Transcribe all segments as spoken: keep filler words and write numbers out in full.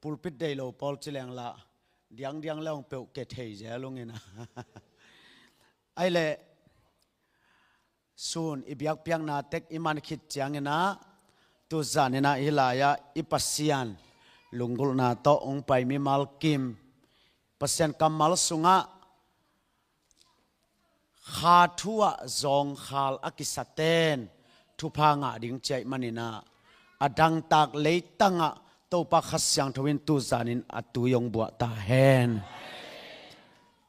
Pulpit deih lo pawl ci leng lah diangdiang le hong peuh ke thei zel ung ina. Ai leh sun i biakpiakna tek i man khit ciang ina, tuzan ina hih lai-ah i Pasian lunggulhna tawh hong pai mimal kim, Pasian kammal sungah kha thu ah zawngkhal a kisaten thupha ngah ding ci ahih man ina, a dangtak leitangah Topa Kha Siangtho in tuzan in a tui hong buah ta hen.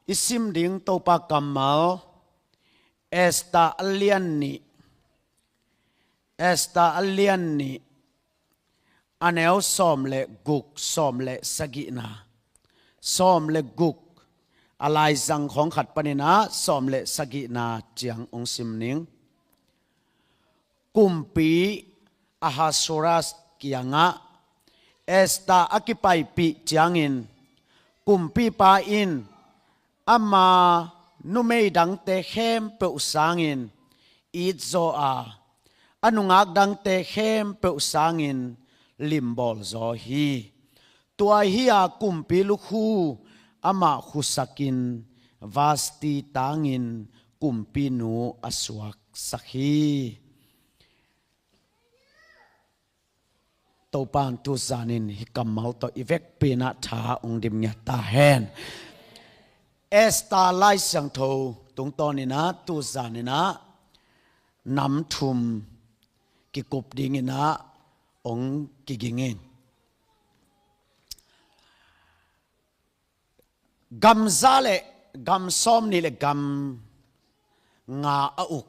I sim ding Topa kammal Esther a lian nih, Esther a lian nih, a neu sawm le guk, sawm le sagihna, sawm le guk, a laizang khawng khat panin ah sawm le sagihna ciang hong sim ning. Kumpi Ahasuerus kiangah Esther a kipaipih ciangin, kumpipa in ama numei dangte khempeuh sangin itzaw a, a nungak dangte khempeuh sangin limbawlzaw hi. Tua hi-a kumpi lukhu amah khusakin Vasti tangin kumpinu a suaksak hi. Topa in tuzanin hih kammal tawh i vekpi-in ah tha hong dim ngiat ta hen. Esther Lai Siangtho tungtawnin ah tuzanin ah nam thum kikup dingin ah hong kiging ing. Gam za le gam sawmnih le gam nga a uk,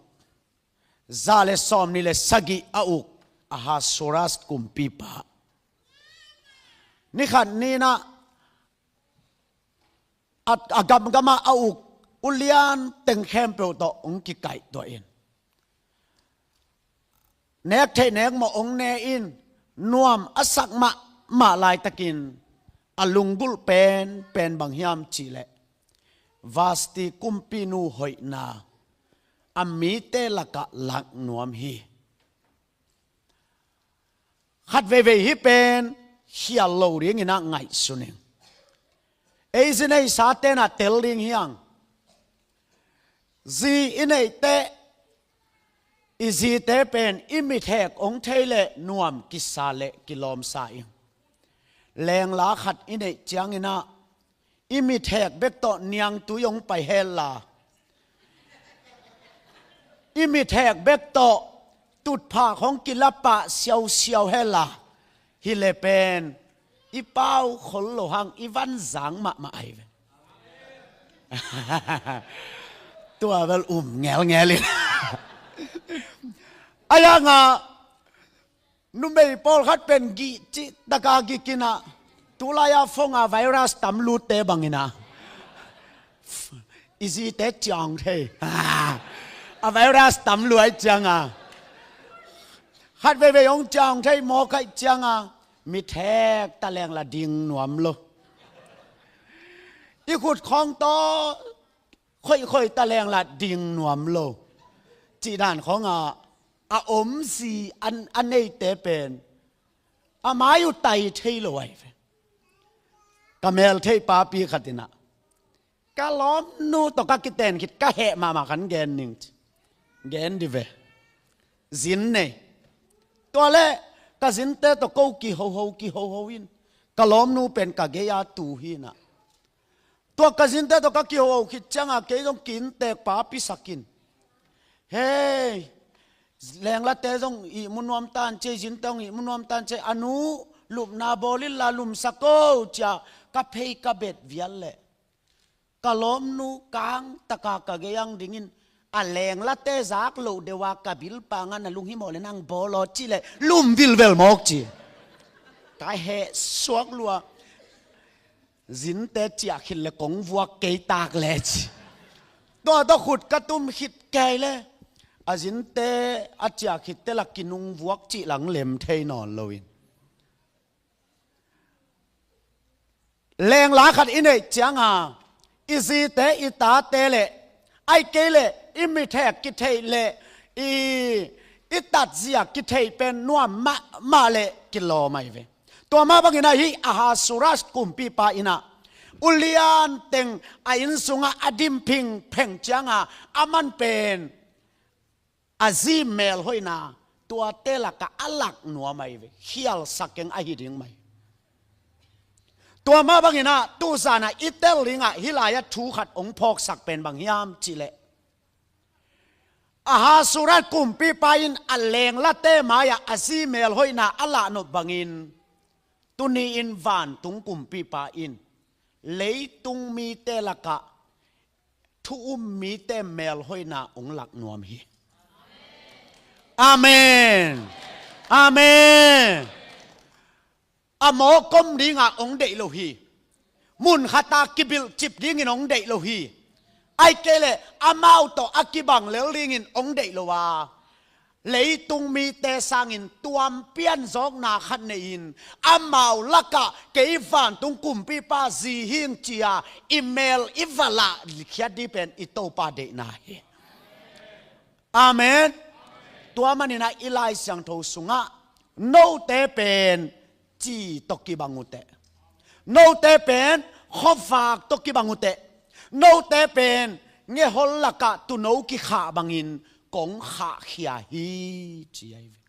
za le sawmnih le sagih a uk Ahasuerus kumpipa, ni khat ni-in ah a, a gamgamah a uk ulian teng khempeuh tawh hong kikaihtuah in, nek theih nek mawh hong ne in, nuam a sak mahmah laitakin a lunggulh penpen bang hiam cih leh Vasti kumpinu hoihna a mite lakah lak nuam hi. Khat veivei hih pen khial lo dingin ah ngaihsun ing. Ei zi neihsa ten ah tel ding hi hang. Zi i neih teh, i zite pen i mithek hong thei leh nuam kisa le kilawmsa ing. Lengla khat i neih ciangin ah i mithek bek tawh niangtui hong pai hela, i mithek bek tawh tutphah hong kila pah siausiau hela, hi leh pen i pau khol lo hang, i van zang mahmah ahi ve. Tua bel um ngelngel in a yang a numei pawlkhat pen gih cih taka gik in ah, tulai-a phone-a virus tam lutte bangin ah i zite ciang thei. A virus tam luai ciang a, khat veivei hong ciang thei mawk ahih ciang a, mithek ta lengla ding nuam lo. I khut khawng tawh khoihkhoih ta lengla ding nuam lo. Cih dan khawng a, a om zi a, a neite pen a mai uh tai thei lo ahi ve. Ka meltheih papi khat in ah, ka lawmnu tawh ka kiten khit ka heh mahmah, kan gen ning ci. Gen di ve. Zin nei. Tua leh ka zinte tawh ko kihoho kihoho in ka lawmnu pen ka gei-a tu hi in ah, tua ka zinte tawh ka kihoho khit ciang a kei zong ki inntek papi sak in, hei, lenglate zong ihmu nuam tan ci ei, zinte zong ihmu nuam tan ci ei, a nu lupna bawl inla lumsak o ci-a ka phei ka bet vial leh ka lawmnu kangtaka ka gei-ah dingin, a lenglate zak loh deuh a ka bilpang ah na lunghimawh leh nang bawl aw cih leh lum vilvel mawk ci. Ka heh suak lua. Zinte ciah khit leh kong vuak kei tak leh ci. Tua tawh khut ka tum khit kei leh a zinte a ciah khitte lah kinung vuak cih lah lem thei nawn lo in. Lengla khat i neih ciang a, i zite i tate leh, ahih kei leh i mithek kitheih leh i, i tatzia kitheih pen nuam mahmah leh kilawm ahi ve. Tua mah bangin ah hih Ahasuerus kumpipa in ah ulian teng a inn sungah a dim phingpheng ciangah aman pen a zi melhoihna tuate lakah a lak nuam ahi ve. Khialsak keng ahi ding mah hi. Tua mah bangin ah tuzan ah i tel dingah hih lai-ah thu khat hong phawksak pen bang hiam cihleh, Ahasuerus kumpipa in a lenglate mai-ah a zi melhoihna a lahnop bangin, tuni-in vantung kumpipa in leitung mite lakah thu um mite melhoihna hong lak nuam hi. Amen. Amen. A mawk om dingah hong deih lo hi. Mun khatah kibilhcip dingin hong deih lo hi. Ahih kei leh amau tawh a kibang lel dingin hong deih lo a, leitung mite sangin tuampian zawkna khat nei-in, amau lakah kei vantung kumpipa zi hing ci-a i mel i va lahkhiat ding pen i Topa deihna hi. Amen. Tua manin ah i Lai Siangtho sungah note pen ci tawh kibang uh teh, note pen khuavak tawh kibang uh teh, note pen ngehol lakah tuuno kikhah bangin kong khahkhia hi, ci ahi ve.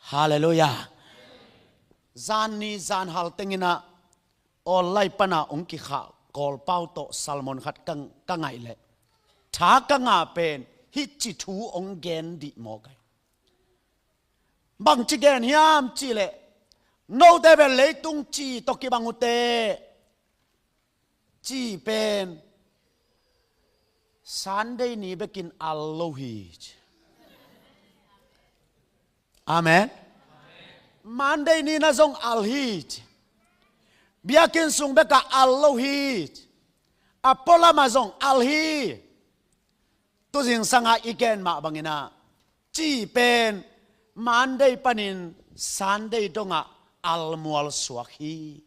Halleluiah. Zan ni zan hal tengin ah online pana hong kikhah Kawlpau tawh sermon khat ka, ka ngaih leh, tha ka ngah pen hih ci thu hong gen dih mawk ahi. Bangci gen hiam cihleh, note pen leitung ci tawh kibang uh teh, ci pen Sunday ni bekin al lo hi, ci. Amen. Monday ni na zong al hi, ci. Biakinn sung bekah al lo hi, ci. A pualamah zong al hi. Tuzingsangah i gen mah bangin ah ci pen Monday panin Sunday dongah almual suak hi.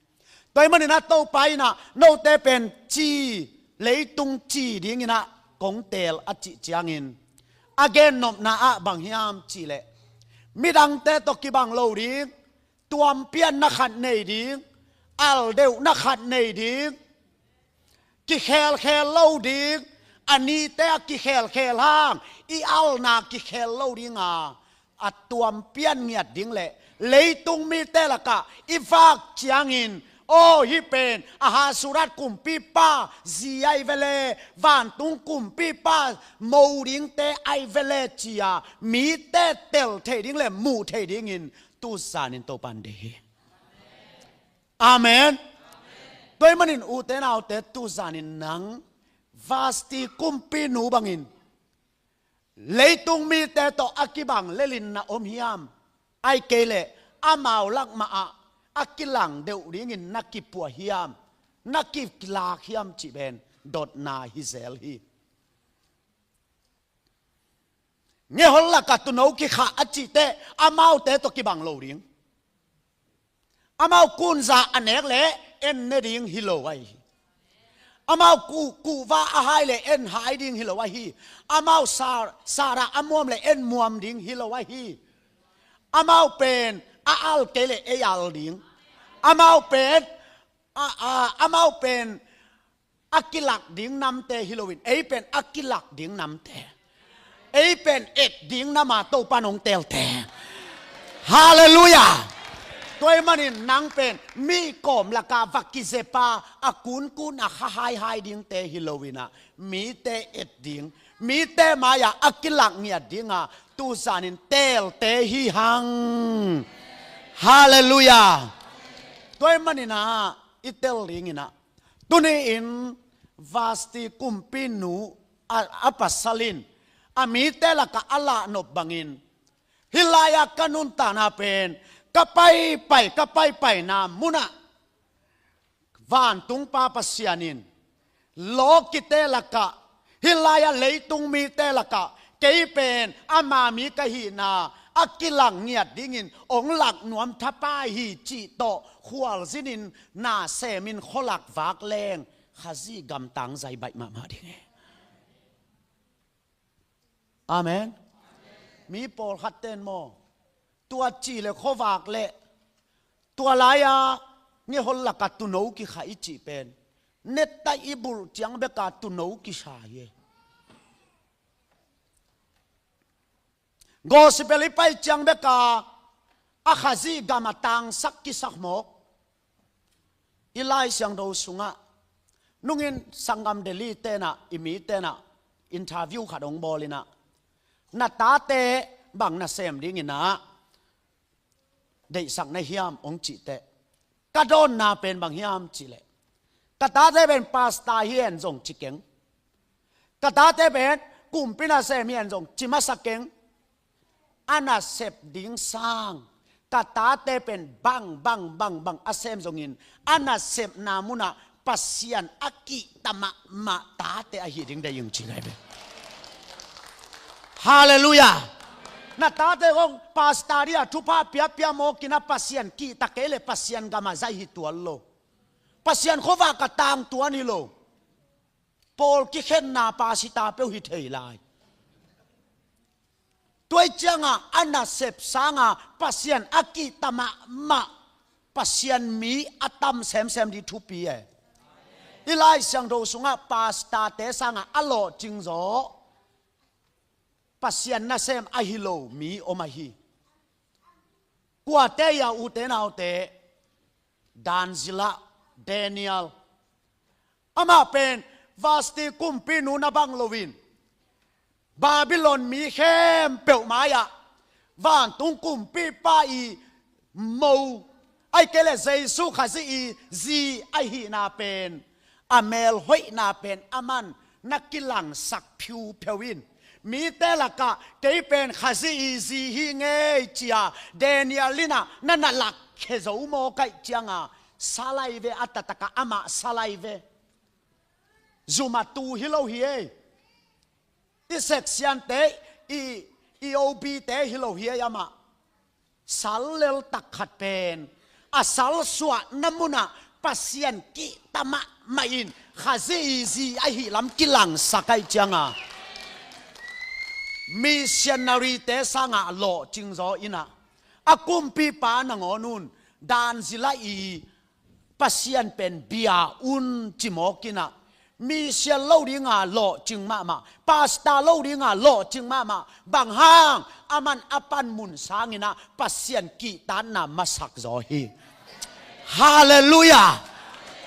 Tua ahih manin ah Topa in ah note pen ci, leitung ci dingin ah kong teel a cih ciangin, a gennopna ah bang hiam cihleh, midangte tawh kibang lo ding, tuampianna khat nei ding, aldeuhna khat nei ding, kikhelkhel lo ding, a nite a kikhelkhel hang i alna kikhel lo ding a, a tuampian ngiat ding leh leitung mite lakah i vak ciangin, aw, hih pen Ahasuerus kumpipa zi ahi ve le, vantung kumpipa mo dingte ahi ve le, ci-a mite tel thei ding leh muh thei dingin tuzanin Topan deih hi. Amen. Tua ahih manin ute naute, tuzanin nang Vashti kumpinu bangin leitung mite tawh a kibang lelin na om hiam? Ahih kei leh amau lak mahah a kilang deuh dingin na kipuah hiam, na kilak hiam cih pen dotna hi zel hi. Ngehol lakah tuuno kikhah a cihte amaute tawh kibang lo ding. Amau kunza a nek leh en ne ding hi lo ahi hi. Amau kuh, kuhva a hai leh en hai ding hi lo ahi hi. Amau sa, sara a muam leh en muam ding hi lo ahi hi. Amau pen a al kei leh ei al ding. Amau pen a, a, amau pen a kilak ding namte hi loin, ei pen a kilak ding namte, ei pen et ding nama Topan hong teelte. Halleluiah. Tua ahih manin nang pen mi kawm lakah va kizep a, a kunkun a kha haihai dingte hi loin ah, mite et ding, mite mai-ah a kilak ngiat dinga tuzanin teelte hi hang. Halleluiah. Tua ahih manin ah i tel dingin ah, tuni-in Vashti kumpinu a, a pasal in a mite lakah a lahnop bangin, hih lai-ah ka nuntakna pen ka paipai, ka paipaina munah vantungpa Pasian in lawkite lakah, hih lai-ah leitung mite lakah kei pen ama mi ka hihna a kilak ngiat dingin hong lak nuam thapai hi cih tawh khualzinin, nasemin, khualak vak leng Khazih gamtang zai baih mahmah ding hi. Amen. Mi pawlkhat ten maw, tua ci leh khuavak leh Tua lai-a ngehol lakah tuuno kikha i cih pen netta i bulh ciang beka tuuno kisa hi. Gospel i pai ciang beka a Khazih gam a tangsak kisak mawk. I Lai Siangtho sungah nungin sanggam Delhi tenah i mi tenah interview khat hong bawl inah, na tate bang nasem dinginah deihsak na hiam hong cih teh, ka dawnna pen bang hiam cihleh, ka tate pen pastor hi en zong ci keng. Ka tate pen kumpi nasem hi en zong ci masa keng. A nasep ding sang ka tate pen bang bang bang bang a sem zongin, a nasepna munah Pasian a kihta mahmah tate ahi ding deih ing ci ngai ve. Halleluiah. Na tate kong pastor dia thupha piapia mawkinah Pasian kihta kei le Pasian gam a zai hi tuan lo. Pasian khuavak a tang tuan hi lo. Pawl kikhenna pastor peuh hi thei lai. Tua i cianga a nasep sanga Pasian a kihta mahmah Pasian mi a tam semsem di thupi e. I Lai Siangtho sungah pastor te sanga a lawhcing zaw Pasian nasem ahi lo mi om ahi. Kuate ia ute naute, Dan zila, Daniel. Amah pen Vasti kumpinu na bang loin Babylon mi khempeuh mai-ah vantung kumpipa i mo, ahi kei le Jesu Khazih i zi ahihna pen a melhoihna pen aman na kilangsak phiupheu in. Mite lakah kei pen Khazih i zi hi ngei cia Daniel inah na na lakkhia zo mawk aih cianga salai ve, a tatakah amah salai ve. Zuma tu hi lo hi ei. I seksiante, i, i obite hi lo hi ei amah. Sal lel tak khat pen a salsuahna munah Pasian kihta mahmah in Khazih i zi ahi lam kilangsak aih cianga missionary te sangah lawhcing zaw inah a kumpipa nangawn un Dan zila i Pasian pen bia un ci mawkinah, mission lo dinga lawhcing mahmah, pastor lo dinga lawhcing mahmah, bang hang aman a panmun sanginah Pasian kihtanna masak zaw hi. Halleluiah.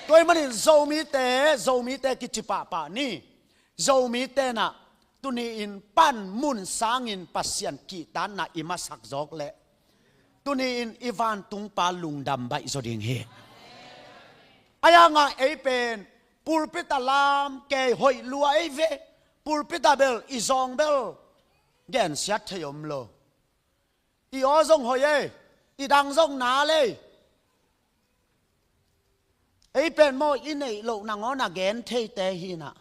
Tua ahih manin Zomite, Zomite kici pahpah ni. Zomi tenah tuni-in panmun sangin Pasian kihtanna i masak zawk leh tuni-in i vantungpa lungdam baih zaw ding hi. Ahi hangah ei pen pulpit a lam kei hoih lua ei ve. Pulpit a bel i zawng bel gensiat thei om lo. I aw zong hoih ei, i dang zong nal ei. Ei pen maw i neih loh nangawn a gen theite hinah.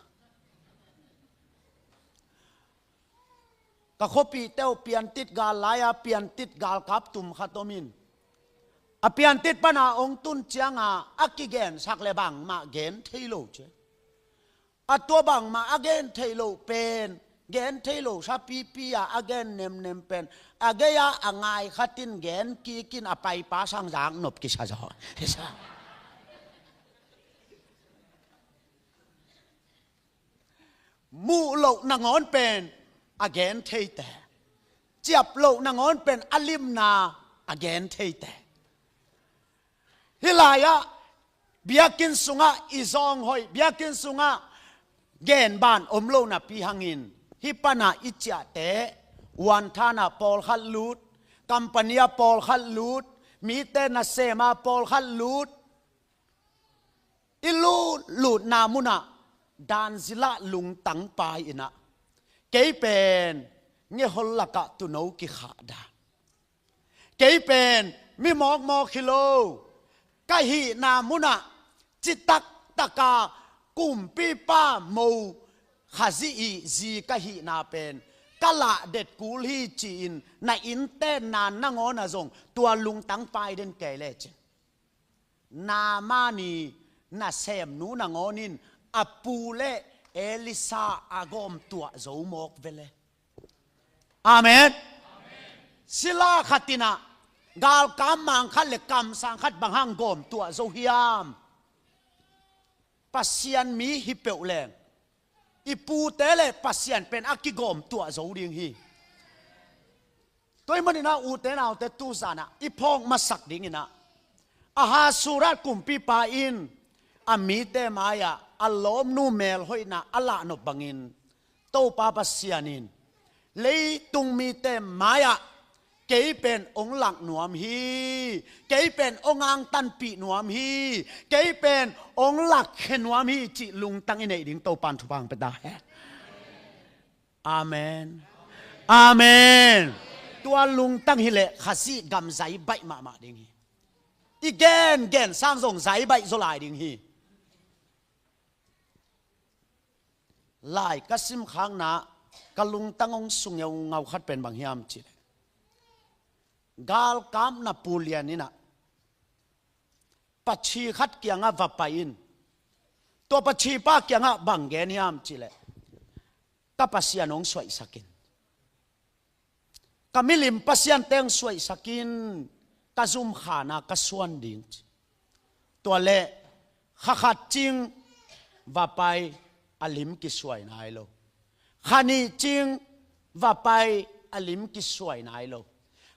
Ka khuapihte uh Piantit gal lai-a Piantit galkap tum khat om in, a Piantit pana hong tun cianga a kigensak le bangmah gen thei lo ci. A tua bangmah a gen theih loh pen, gen theih loh sapipi-a a gen nemnem pen a gei-a a ngai khatin gen kikin a paipa sang zak nop kisa zaw. Muh loh nangawn pen a gen theite, ciap loh nangawn pen a limna a gen theite. Hih lai-ah biakinn sungah i zawng hoih, biakinn sungah genban om lo napi hangin hih pana i ciahte, uanthana pawlkhat lut, company-a pawlkhat lut, mite nasema pawlkhat lut, i lutlutna munah Dan zila lungtang pai inah, kei pen ngehol lakah tuuno kikhah dan. Kei pen mi mawkmawk hi lo, ka hihna munah citak taka kumpipa mo Khazih i zi ka hihna pen ka lahdet kul hi ci-in na inntenna nangawn ah zong tua lungtang pai den kei lecin. Naaman i nasemnu nangawn in a pu le Elisha a gawm tuah zo mawk vele. Amen. Sila khat inah Galkap mang khat le kamsang khat bang hang gawm tuah zo hiam? Pasian mi hi peuh leng i pute le Pasian pen a kigawm tuah zo ding hi. Tua ahih manin ah ute naute, tuzan ah i phawk masak dingin ah, Ahasuerus kumpipa in a mite mai-ah a lawmnu melhoihna a lahnop bangin, Topa Pasian in leitung mite mai-ah kei pen hong lak nuam hi, kei pen hong angtanpih nuam hi, kei pen hong lakkhia nuam hi cih lungtang i neih ding Topa'n thupha hong pia ta hen. Amen. Amen. Tua lungtang hi leh Khazih gam zai baih mahmah ding hi. I gengen sang zong zai baih zaw lai ding hi. Lai ka simkhakna ka lungtang hong su ngeungau khat pen bang hiam cih leh, galkap na pu lian in ah pachi khat kiangah va pai in, tua pachipa kiangah bang gen hiam cih leh, ka Pasian hong suaisak in, ka milim pasiante hong suaisak in, ka zumkhana ka suan ding ci. Tua leh kha khat cing va pai, a lim kisuai nai lo. Kha nih cing va pai, a lim kisuai nai lo.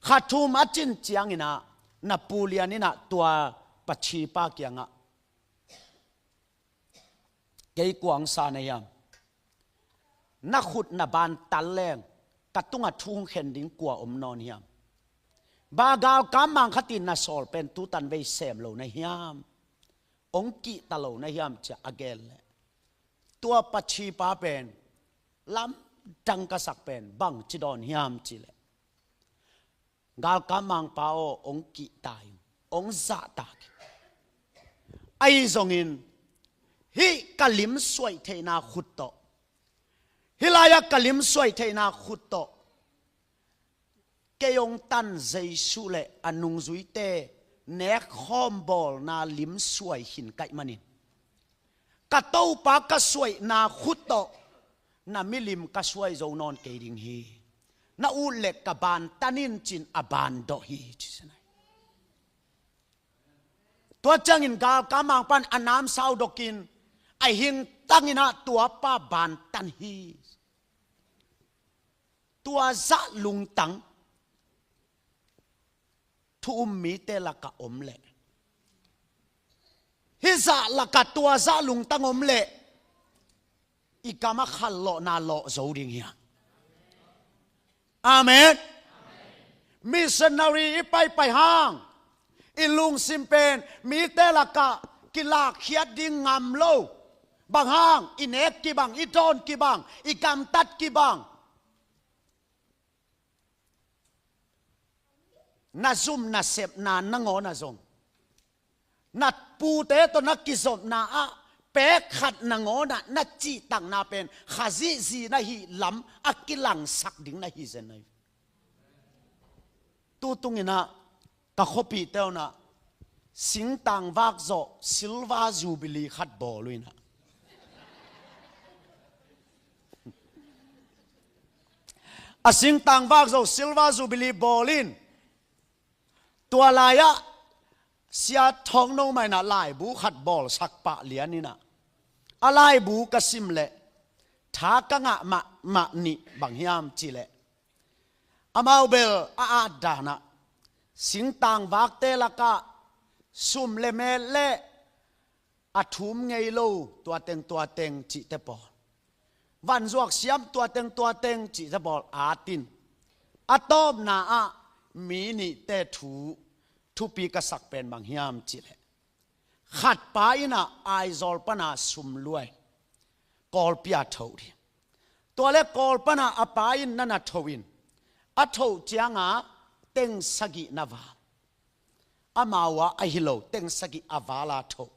Kha thum a cin ciangin ah na pu lian in ah tua pachipa kiangah, kei kua hong sa na hiam? Na khut na bantan leng ka tungah thu hong khen ding kua om nawn hiam? Bang galkap mang khat in na sawl pen tutan vei sem lo na hiam? Hong kihta lo na hiam ci-a a gen leh, tua pachipa pen lamdang ka sak pen bangci dawn hiam cih leh, galkap mangpa aw, hong kihta in, hong zahtak in. Ahi zongin hih ka lim suaih theihna khut tawh, hih lai-ah ka lim suaih theihna khut tawh kei hong tan Jesuh le a nungzuite nekkhawm bawlna lim suai khin ka hih manin, ka Topa ka suaihna khut tawh na milim ka suai zo nawn kei ding hi. Na ut le ka bantan in ci-in a bandawh hi ci-in ah. Tua ciangin galkap mangpa in a namsau dok in, a hingtang in ah tua pa bantan hi. Tua zah lungtang thu um mite lakah om leh, hih zah lakah tua zah lungtang om leh, i gamah khanlawhna lawh zo ding hiam? Amen. Missionary i paipai hang, i lungsim pen mite lakah kilakkhiat ding ngam lo. Bang hang? I nek kibang, i dawn kibang, i gamtat kibang. Na zum na sepna nangawn ah zong, na pute tawh na kizopna ah pek khat nangawn ah na cihtakna pen Khazih zi na hih lam a kilangsak ding na hi zen ahi. Tutung in ah ka khuapihte un ah singtangvak zawh silver jubilee khat bawl uh in ah, a singtangvak zawh silver jubilee bawl in, tua lai-ah Sia Thawng No Mai in ah laibu khat bawlsak pah lian in ah, a laibu ka sim leh tha ka ngah mahmah nih bang hiam cih leh, amau bel a at dan ah singtangvakte lakah sum le met le a thum ngei lo tua teng tua teng cihte pawl, vanzuak siam tua teng tua teng cihte pawl at in, a tawpna ah mi nihte thu thupi ka sak pen bang hiam cih leh, khatpa in ah Aizawl pan a sum luai Kawlpi ah tho ding. Tua leh Kawl pan a a pa in na na tho in, a thoh ciang a teng sagih na val. Amau a ahi lo, teng sagih a val a thoh.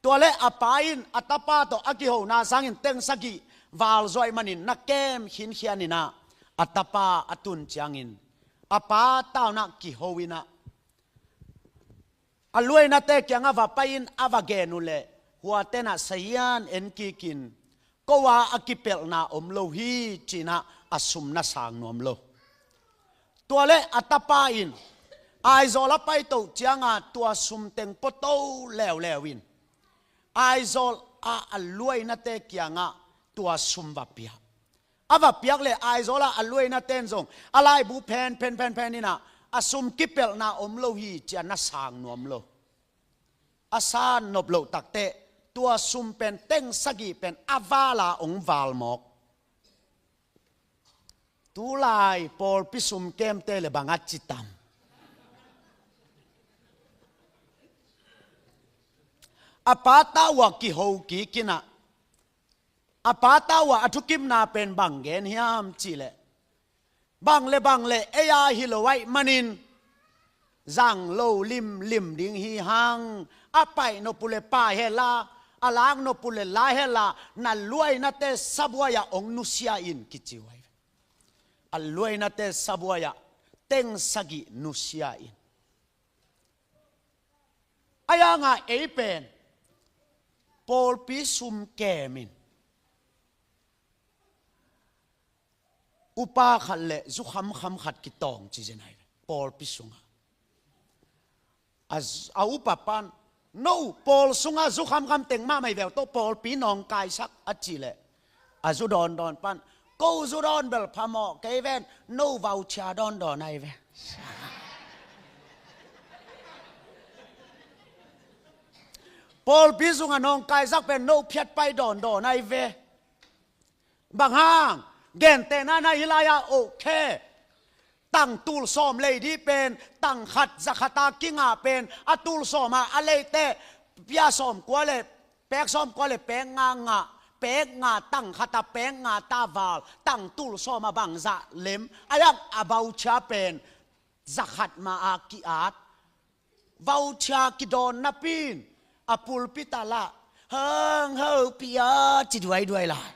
Tua leh a pa in a tapa tawh a kihona sangin teng sagih val zaw ahih manin na kem khinkhian in ah, a tapa a tun ciangin a pa tau in ah kiho in ah, a luainate kiangah va pai in a va gen uh leh, huate in ah sahian en kik in, ko a a kipelhna om lo hi ci-in ah a sum na sang nuam lo. Tua leh a tapa in Aizawl a paito cianga tua sum teng pua to leuleu in Aizawl a a luainate kiangah tua sum va pia. A va piak le Aizawl a a luainaten zong a laibu phen phen phen phen inah a sum kipelhna om lo hi cia na sang nuam lo. A san nop loh takteh tua sum pen teng sagih pen a vala ong val mawk. Tulai pawlpi sum kemte le bang a citam. A pata uh a kiho kikinah a pata uh a a thukimna pen bang gen hiam cihleh, bang le bang le ei a hi lo aih manin zang lo limlim ding hi hang. A paih nop uh le pai hela, a lak nop uh le lai hela, na luainate sabuai-ah ong nusia in kici uh ahi ve. A luainate sabuai-ah teng sagih nusia in. A yanga ei pen pawlpi sum kemin upa khat le zukhamkham khat kitawng ci zen ahi ve pawlpi sungah. A, a upa pan, "No pawl sungah zukhamkham teng mahmah hi veu tawh pawlpi nawngkaisak," a cih leh a zu dawndawn pan, "Ko zu dawn bel phamawh kei ven, no voucher dawndawn ahi ve." Pawlpi sungah nawngkaisak pen no phiatpai dawndawn ahi ve. Bang hang? Gentehna na hi lai-ah oh khe. Tang tul sawm lei dih pen tang khat za khat a kingah pen a tul sawm a a leite pia sawm kua le pek sawm kua le pek nga ngah, pek nga tang khat a pek nga ta val, tang tul sawm a bang zah lem a yak a voucher pen za khat ma a ki-at. Voucher kidawn napi in a pulpit ah lah hang hopih a ci duaiduai lai.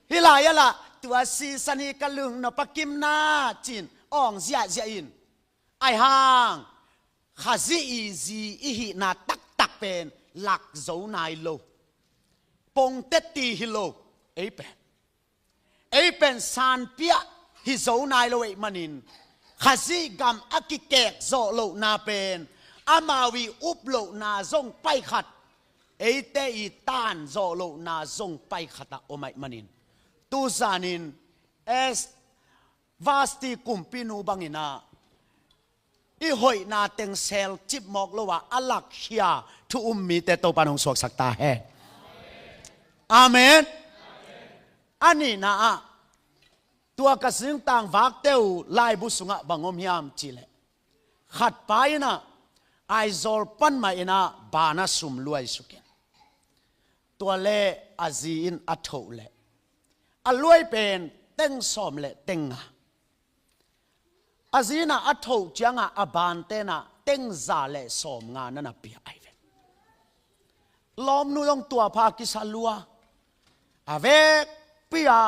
Hih lai-ah lah tua sisan hi ka lung nop a kimna cin awng ziahziah in. Ahi hang Khazih i zi i hihna taktak pen lak zo nai lo. Pongte ti hi lo. Ei pen ei pen sanpiah hi zo nai lo aih manin Khazih gam a kikek zawh lohna pen amau i up lohna zong paikhat, eite i tan zawh lohna zong paikhat ah om aih manin tuzanin Es Vasti kumpinu bangin ah i hoihna teng sel cipmawk lo a a lakkhia thu um mite Topa nong suaksak ta hen. Amen. A nihna ah tua ka singtang vakte uh laibu sungah bang om hiam cihleh khatpa in ah Aizawl pan mah in ah ban a sum luai sukin tua le a zi in a thoh leh a luai pen teng sawm le teng nga. A zi in ah a thoh ciangah a bante in ah teng za le sawm nga na na pia ahi ve. Lawmnu zong tua pha kisa lua. A vekpi a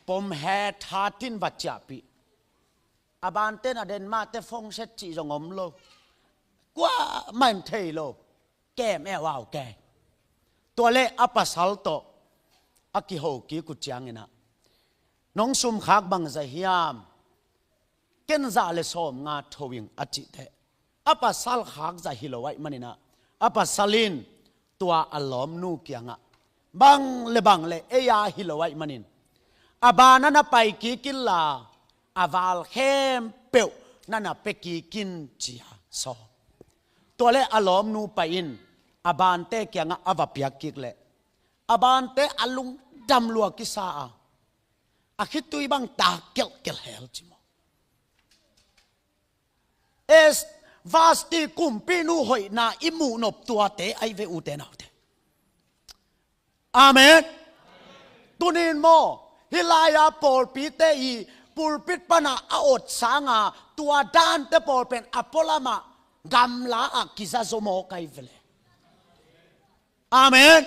pom he thatin va ciahpih. A bante in ah Denmark te fongset cih zong om lo. Kuamah in thei lo. Kem e wau ke. Tua le a pasal tawh a kiho kik uh ciangin ah nong sum khak bang zah hiam? Ken za le sawm nga tho ing a cih teh a pasal khak zah hi lo aih manin ah a pasal in tua a lawmnu kiangah bang le bang le ei a hi lo aih manin a ban a na pai kik inla a val khempeuh na na pia kik in ci-a sawm. Tua le a lawmnu pai in a bante kiangah a va piak kik leh a bante a lungdam lua kisa a a khitui bang tak kelhkelh hel ci maw? Es Vasti kumpinu hoihna i muh nop tuate ahi ve ute naute. Amen. Tunin maw hih lai-a pawlpite i pulpit panah a ot sanga tua dante pawl pen a pualamah gamla ah kiza zo mawk ahi ve le. Amen.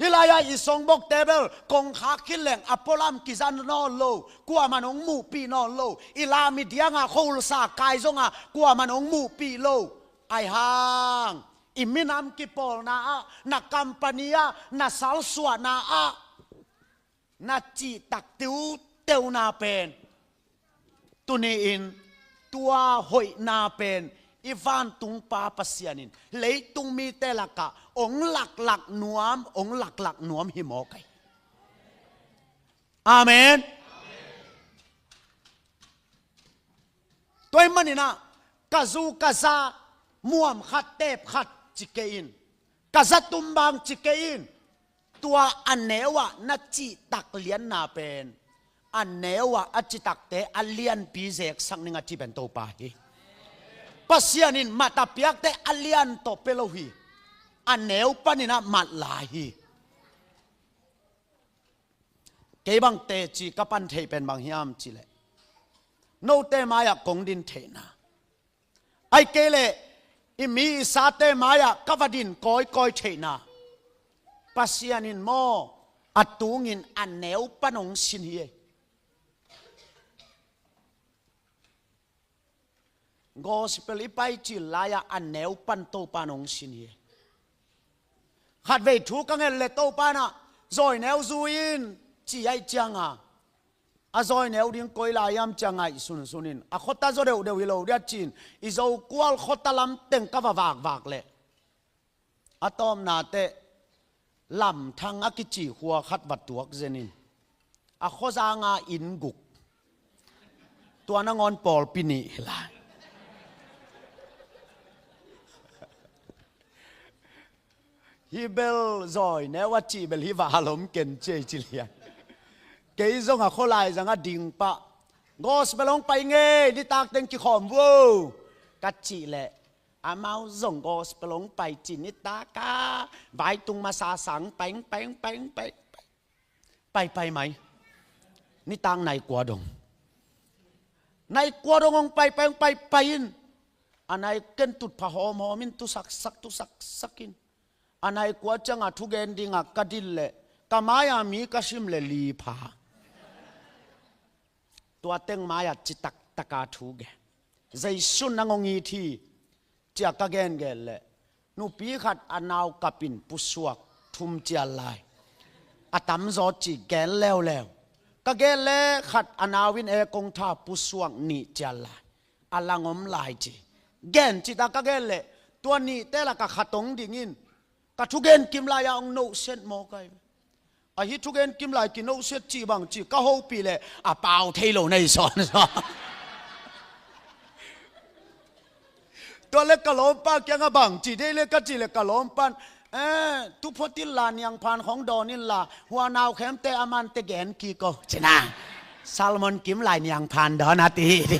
Hih lai-a i songbokte bel kongkhak khit leng a pualam kiza nawn lo, kuaman hong muhpih nawn lo. I la media-ah khawlsa kai zonga kuaman hong muhpih lo. Ahi hang i minam kipawlna ah, na company ah, na salsuahna ah na cihtak tiuteuna pen Tuni-in tua hoihna pen i vantung Pa Pasian in leitung mite lakah ong laklak nuam, ong laklak nuam hi mawk ahi. Amen. Tua ahih manin ah ka zu ka za muam khat teep khat ci kei in, ka za tumbang ci kei in. Tua a neu ah na cihtak lianna pen a neu ah a citakte a lianpi zeksak ning a ci pen Topa hi. Pasian in mat a piakte a lian tawh pia lo hi. A neu panin ah mat lai hi. Kei bang teci ka pan theih pen bang hiam cih leh, note mai-ah kong din theihna, ahih kei leh i mi i sate mai-ah ka va din kawikawi theihna, Pasian in maw a tungin a neu pan hong sin hi. Gospel i pai cil lai-ah a neu pan Topa in hong sin hi. Khatvei thu ka nget leh Topa in ah zawi neu zui in ci ahih ciangin, a zawi neu ding koi lai hiam ci-a ngaihsun sun in, a khuata zaw deuhdeuh hi lo ding a ci-in i Zokual khuata lam teng ka va vakvak leh, a tawpna teh Lamthang a kici khua khat va tuak zen in, a khuazang a inn guk, tua nangawn pawlpi nih hi lai. Hih bel zawi neu a cih bel hih va halom ken ci ei ci lian. Kei zong a khualai zang a ding pah, gospel hong pai ngei, nitak teng kikhawm vo ka cih leh, amau zong gospel hong pai ci, nitak a vaitung masa sang peng peng peng peng paipai mai. Nitak nai kua dong, nai kua dong hong paipai hong paipai in, a nai ken tutpha hawmhawm in, tusaksak tusaksak in, a nai kua ciangah thugen dingah ka din leh ka mai-a mi ka sim leh li pha. Tua teng mai-ah citaktak a thugen, Jesu in nang hong it hi ci-a ka gengen leh, nupi khat a nau kap in pusuak thum cial lai. A tamzaw cih gen leuleu. Ka gen leh khat a nau in e kong tha, pusuak nih cial lai. A lang om lai ci. Gen cita ka gen leh tua nihte lakah khat hong ding in, ka thugen kim lai-ah hong nohset mawk ahi. Ahi, thugen kim lai kinohset cih bang ci ka hopih leh a pau thei lo na hi sawnsawn. Tua leh ka lawmpa kiangah bang ci dei leh ka cih leh ka lawmpa in, eh, tu phot inla, niangphan khong dawn inla, hua nau khemte a mante gen kik o ci-in ah, Salmon kim lai niangphan dawn a ti hi.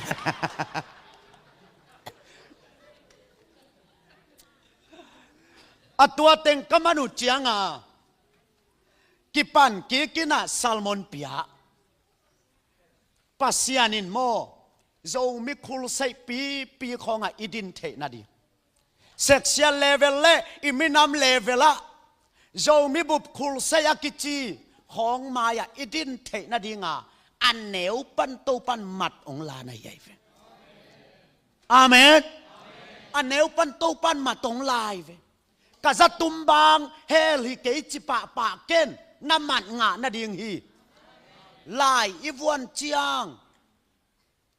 A tua teng ka man uh ciangah kipan kik in ah Salmon pia. Pasian in maw, Zomi khulseih pipi khawngah i din theih nading, section level leh i minam level ah Zomi bup khulseih a kici khawng mai-ah i din theih nadinga a neu pan Topa in mat hong la na hi ahi ve. Amen. A neu pan Topa in mat hong la hi ve. Ka za tumbang hell hi kei ci pahpah ken, na mat ngah nading hi. Lai i vuan ciang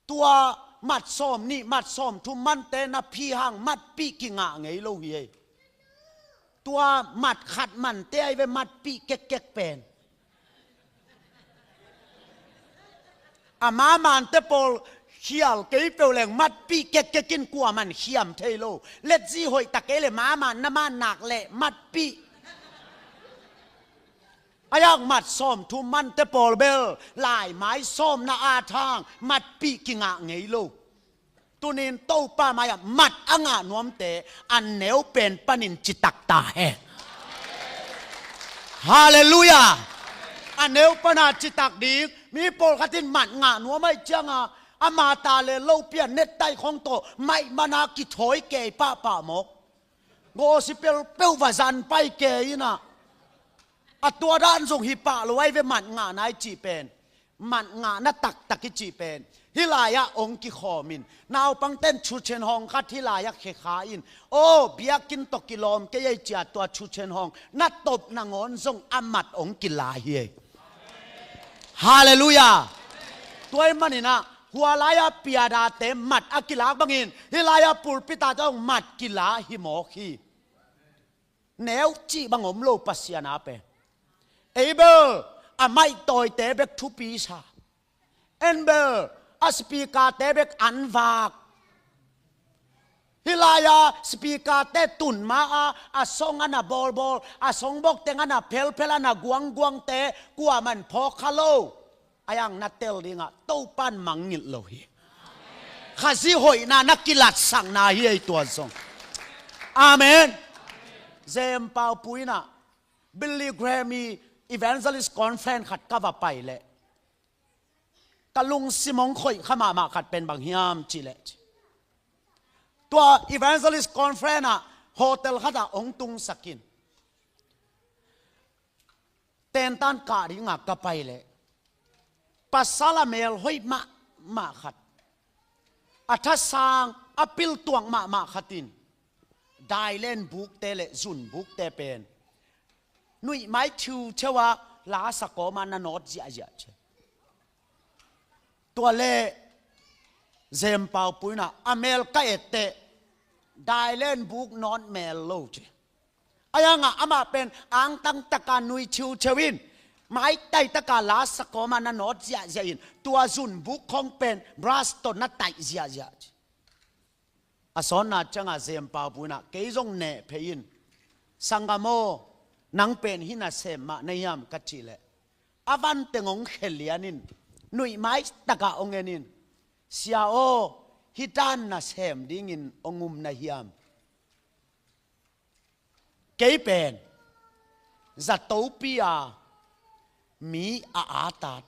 tua mat sawm nih, mat sawm thum mante na phi hang matpih kingah ngei lo hi ei. Tua mat khat mante ahi ve matpih kekkek pen. A mamante pawl khial kei peuh leng matpih kekkek in kuaman khiam thei lo. Letzi hoih ta kei leh maman na man nak leh matpih. A yak mat sawm thum mante pawl bel laimai sawmna a thang matpih kingah ngei lo. Tunin Topa mai-ah mat a ngah nuamte a neu pen panin citak ta hen. Halleluiah. A neu pana citak ding. Mi pawlkhat in mat ngah nuam ahih cianga ama ta le lopi a nettaih khong tawh maih mana kithawi kei pahpah mawk. Gospel peuh va zan pai kei in ah, a tua dan zong hi pah lo ahi ve mat ngahna i cih pen. Mat ngahna taktak i cih pen hih lai-ah hong kikhawm in, naupangten thuthen hawng khat hih lai-ah khekha in, aw biakinn tawh kilawm kei ei ci-a tua thuthen hawng na top nangawn zong a mat hong kila hi ei. Halleluiah. Tua ahih manin ah Kua lai-a piadate mat a kilak bangin hih lai-a pulpit ah zong mat kila hi mawk hi. Neu cih bang om lo Pasian a pen. Abel a maih tawite bek thupi sa. En bel a speaker-te bek an vak. Hih lai-a speaker-te tun ma-a a song a na bawlbawl, a song bawk teng a na phelphel, a na guangguangte kuaman phawk kha lo. A yang na tel dingah Topan mangngilh lo hi. Khazih hoihna na kilatsakna hi ei tua zong. Amen. Zempau puinah Billy Graham i Evangelist Conference khat ka va pai leh ka lungsim hong khoih kha mahmah khat pen bang hiam cih leh, tua Evangelist Conference ah hotel khatah hong tungsak in, tentan kah dingah ka pai leh pasal a mel hoih mahmah khat, a thasang a piltuak mahmah khat in dailen bukte le zun bukte pen nuihmai thiutheu a lasa kawmah na nawt ziahziah ci. Tua le Zempau puinah a mel ka etteh dailen buk nawt mel lo ci. A yangah amah pen angtang taka nui thiutheu in, maitai taka lasa kawmah na nawt ziahziah in, tua zun buk khong pen brush tawh na taih ziahziah ci. A sawnna ciangah Zempau puinah kei zong neh phei in, sanggam aw, nang pen hih nasem mah na hiam ka cih leh a vanteng hong khia lian in, nuihmai takah hong en in, sia aw, hih dan nasem dingin hong um na hiam? Kei pen zatopi a mi a atat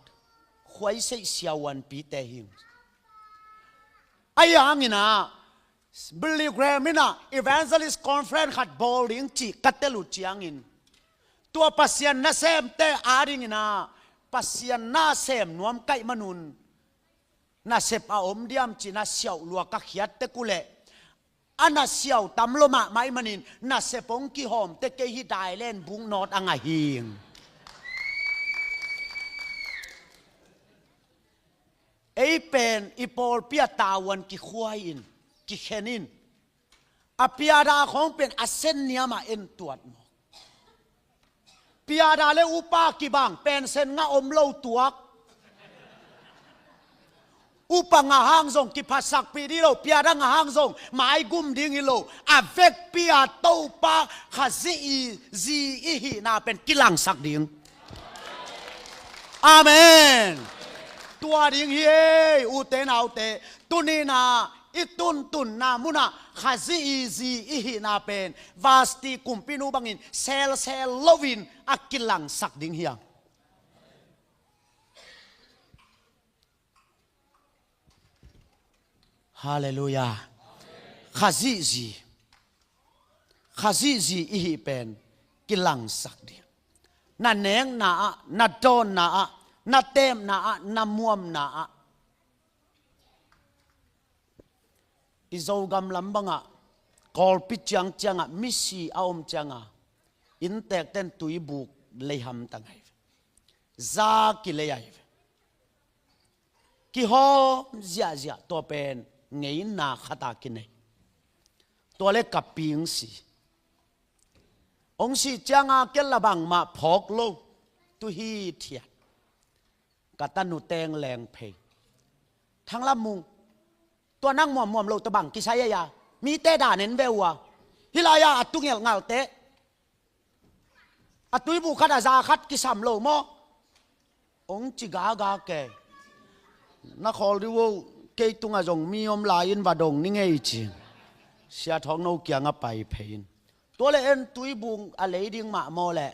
khuaiseih siavuanpite hi ung. Ahi hangin ah Billy Graham in ah Evangelist Conference khat bawl ding cih ka tel uh ciangin, tua Pasian nasemte adingin ah Pasian nasem nuam ka hih manun nasep a om diam cih na siauh lua ka khiat tek uh leh, a na siau tam lo mahmah ahih manin nasep hong kihawm teh kei hih dailen buk nawt a ngah hing. Ei pen i pawlpi a tavuan kikhuai in, kikhen in, a piada khawng pen a sen niamah en tuat maw? Piada le upa kibang, pensen ngah om lo tuak. Upa ngah hang zong kiphatsakpih ding hi lo, piada ngah hang zong maigum ding hi lo. A vekpi a Topa Khazih i zi i hihna pen kilangsak ding. Amen. Tua ding hi ei, ute naute. Tuni-in ah i tuntunna munah Khazih i zi i hihna pen Vasti kumpinu bangin selsel loin a kilangsak ding hi hang. Halleluiah. Khazih zi, Khazih zi i hih pen kilangsak ding. Na nekna ah, na dawnna ah, na tepna ah, na muamna ah. I Zogam lam bangah Kawlpi ciangciangah misi a om ciangah inntekten tuibuk lei hamtang ahi ve. Za kilei ahi ve. Kihawm ziahziah, tua pen ngeina khata kinei. Tua le ka ping si. Hong sih cianga kel la bangmah phawk lo. Tu hithiat. Ka tanu teng leng phei. Thanglam Mung, tua nang muammuam lo tua bang kisai ei a, mite dan en ve uh a, hih lai-a a tu ngelhngalhte a tuibuk khat a za khat kisam lo maw? Hong ci gaga kei. Na khawl dih uh, kei tungah zong mi om lai-in va dong ni ngei ci. Sia Thawng No kiangah pai phei in. Tua le en tuibuk a lei ding mah maw leh?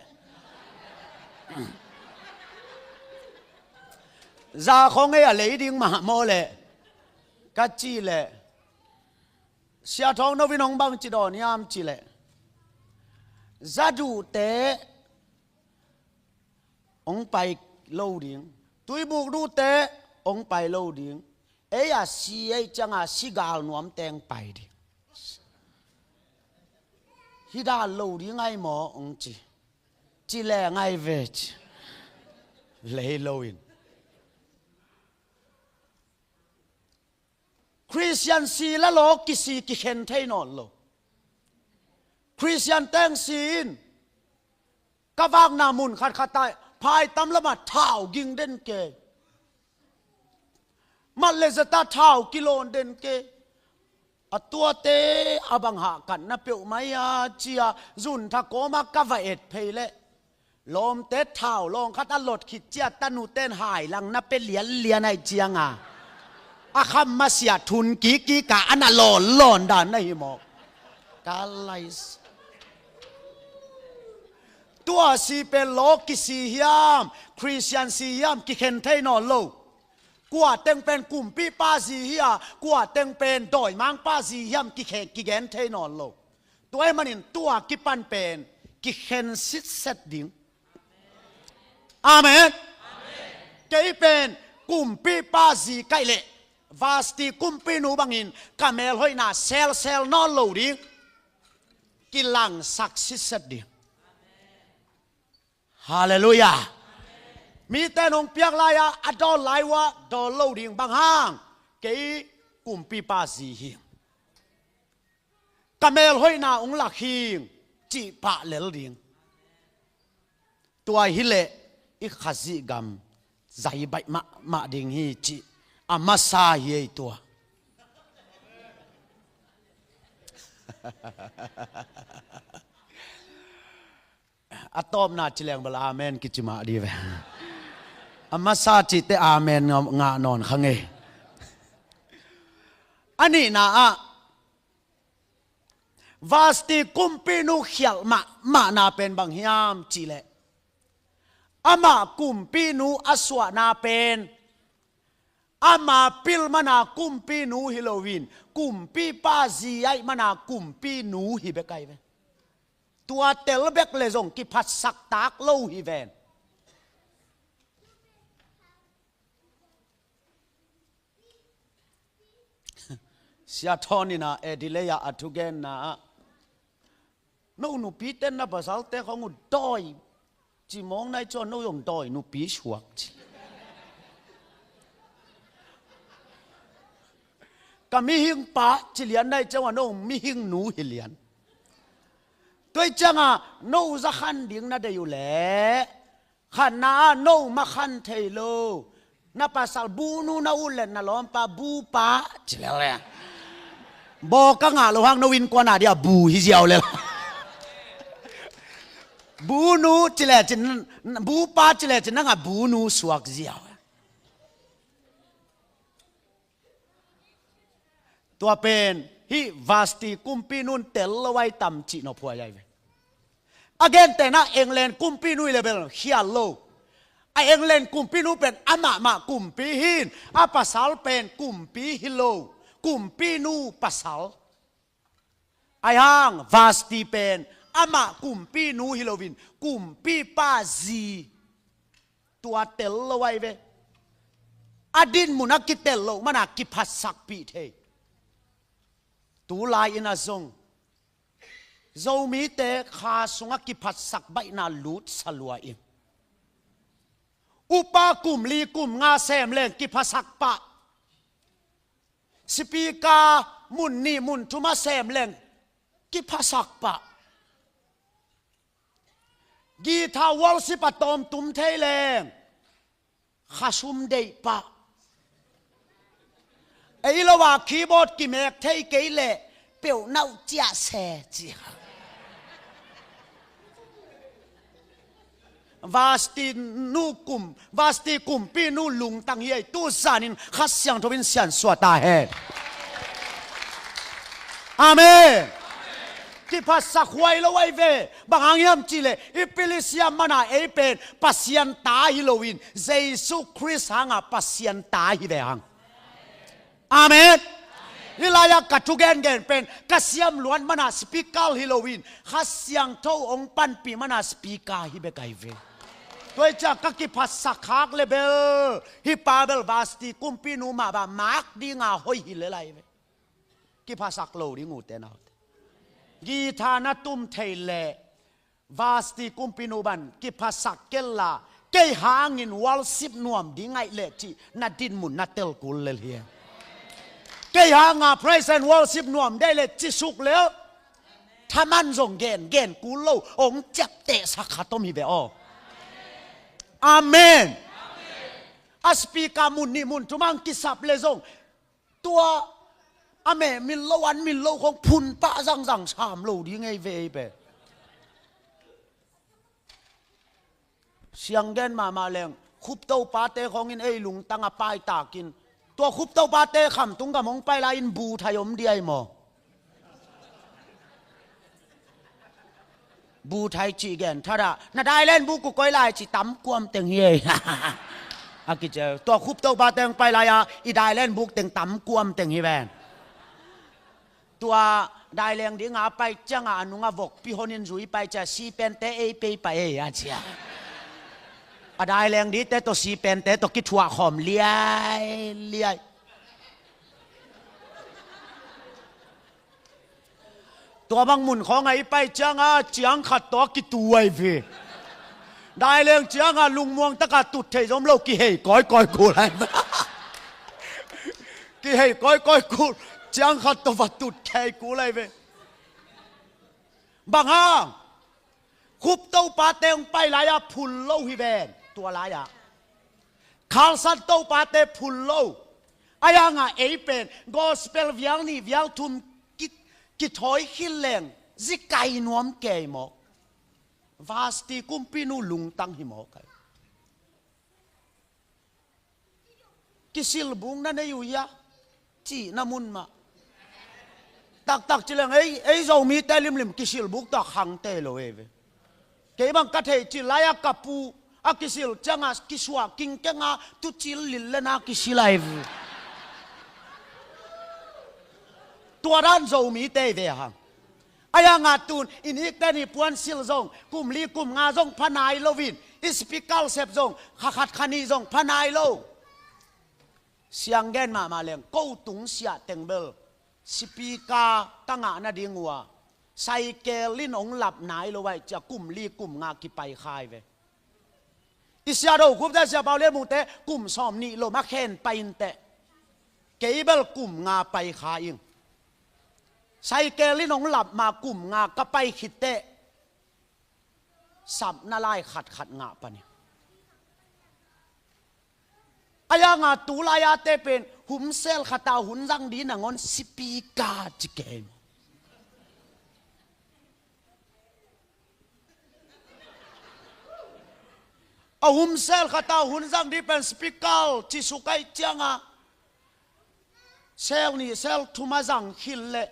Za khawng ei a lei ding mah maw leh? Ka cih leh, Sia Thawng No in hong bang ci dawn hiam cih leh, za duhte hong pai lo ding, tuibuk duhte hong pai lo ding, ei a si ei cianga si gal nuam teng pai ding. Hih dan lo ding ahi maw hong ci. Ci leng ahi ve ci. Lei loin. Khristian si la law kisi kikhen thei nawn lo. Khristian teng si in ka vakna mun khatkhat ah phaitam lamah thau ging den kei. Mat le zata thau kilawn den kei. A tuate a bang hahkatna peuhmah hi a cia zuntha kawma ka va et phei leh lawmte thau lawng khat a lot khit cia tanuten hai langna pe lianlian aih cianga a kham masiah thun kikika a na lawnlawn dan na hi mawk. Ka lais. Tua si pen law kisi hiam, Khristian si hiam kikhen thei nawn lo. Kua teng pen kumpipa zi hi a, kua teng pen dawimangpa zi hiam kikhen kigen thei nawn lo. Tua ahih manin tua kipan pen kikhen sitset ding. Amen. Kei pen kumpipa zi kaih leh Vasti kumpinu bangin ka melhoihna selsel nawn lo ding. Kilangsak sitset ding. Halleluiah. Mite nong piak lai-a a dawn lai uh ah dawn lo ding, bang hang? Kei kumpipa zi hi. Ka melhoihna ong lak hing cih pah lel ding. Tua hileh i Khazih gam zai baih mahmah ding hi cih a masa hi ei tua. A tawpna ci leng bel amen kici mah dih ve. A masa cihte amen ngah, ngah nawn kha ngei. A nihna ah Vasti kumpinu khialh mahmahna pen bang hiam cihleh, amah kumpinu a suahna pen ama pil mana kumpinu hi loin kumpipa zi aih mana kumpinu hi bek ahi ve. Tua tel bek le zong kiphatsak tak lo hi ven. Sia Thawn in ah Adelaide ah a thugenna ah, no nupite na pasalte khong uh dawi ci mawng nai cuan no zong dawi nupi suak ci. Ka mihing pa ci lian nai cuan no mihing nu hi lian. Tua ciangah no za khan ding na dei uh leh khanna ah no ma khan thei lo. Na pasal bunu na ut leh na lawmpa bupa ci lel le. Baw ka ngah lo hang no innkuan a dia bu hi ziau lel. Bunu ci le cin, bupa ci le cin nang a bunu suak ziau. Tua pen hih Vasti kumpinu in tel lo ai tam cih nophuai ai ve. A gentehna England kumpinu hi le bel khial lo. A England kumpinu pen amahmah kumpi hi in a pasal pen kumpi hi lo. Kumpinu pasal. Ai hang Vasti pen amah kumpinu hi loin kumpipa zi. Tua tel lo ai ve. A dinmun a kitel lo mana kiphatsakpih thei. Tulai in a zong Zomite kha sungah kiphatsak baihna lut salua in upa kum li kum nga sem leng kiphasak pah. Sipika mun nih mun thum a sem leng kiphasak pah. Guitar worship a tawmtum thei leng khasum deih pah. Ei lo a keyboard kimek thei kei leh peuh nauh ciah se ci. Vasti nu kum, Vasti kumpinu lungtang hi ei, tu zanin Kha Siangtho in siansuah ta hen. Amen. Kiphatsak huai lo ai ve. Bang hang hiam cihleh i pilisiam mana ei pen Pasian ta hi loin Jesu Khrist hanga Pasian ta hi ve hang. Amen. Hih lai-ah ka thugengen pen ka siam luat mana speaker hi loin Kha Siangtho hong panpih mana speaker hi bek ai ve. Tua hi ciah ka kiphatsak khak le bel hih pa bel Vasti kumpinu mah bah mak dinga hoih hi le lai ve. Kiphasak lo ding ute naute. Guitar na tum thei leh Vasti kumpinu ban kiphasak kella kei hangin worship nuam ding ngaih leh cih na dinmun na telkul lel hi. Kei hanga praise and worship nuam dei le cisuk le. Thaman zong gen, gen kul lo, ong ciaptehsak khat om hi ve aw. Amen. A speaker mun nih mun thum ang kisap le zong, tua a meh min lo, an min lo khong phun pah zangzang sam lo ding ei ve ei ve. Siang gen mahmah leng, Khup Topate khawngin ei lungtang a paitakin, tua Khup Topate khamtung gam hong pai lai-in bu thai om diai maw? Bu thai cih gen thadah, na dailen bu ku koi lai ci tam kuam teng hi ei. A kici, tua Khup Topate hong pai lai-a i dailen buk teng tam kuam teng hi ven. Tua daileng dinga a pai cianga a nunga vokpi honin zui pai cia, sipente ei pei pai ei a cia. A daileng dite tawh sipente tawh kithuah khawm liai liai. Tua bang mun khawng a i pai cianga ciang khat tawh a kitu ai ve. Daileng cianga lungmuang taka tut thei zom lo, kihei kawikawi kul ai ve. Kihei kawikawi kul, ciang khat tawh va tut khei kul ai ve. Bang hang? Khup Topate hong pai lai-a phun lo hi ven, tua lai-a. Khalsan Topate phun lo. Ai hanga ei pen gospel vial nih vial thum ki, kithawi khil leng zikai nuam kei mawk. Vasti kumpinu lungtang hi mawk ai. Kisilbuk na nei uh hia? Cihna mun mah. Taktak ci leng ei, ei Zomite limlim kisilbuk tawh khangte lo ei ve. Kei bang ka thei cil lai-a ka pu a kisil cianga kisuah kingkenga tucil lil lena kisil ai ve. Tua dan Zomite ei ve hang. Ai hanga tun i nikten i puansil zong kum li kum nga zong pha nai loin, i speaker sep zong kha khat kha nih zong pha nai lo. Siang gen mahmah leng, ko tung siah teng bel speaker ka ngah nading uh a, cycle in hong lap nai lo ai cia kum li kum nga kipai khai ve. I Sia Do Khup te, Sia Pau Lian Mung te kum sawm nih lo ma khen pai inteh. Kei bel kum nga pai kha ing. Cycle in hong lap ma kum nga ka pai khit teh, sapna lai khatkhat ngah pan hi. Ai hanga tu lai-a te pen humsel khata hun zang di nangawn speaker ci kei maw? A humsel khata hun zang di pen speaker ci suk ai cianga, sel nih sel thum a zang khil leh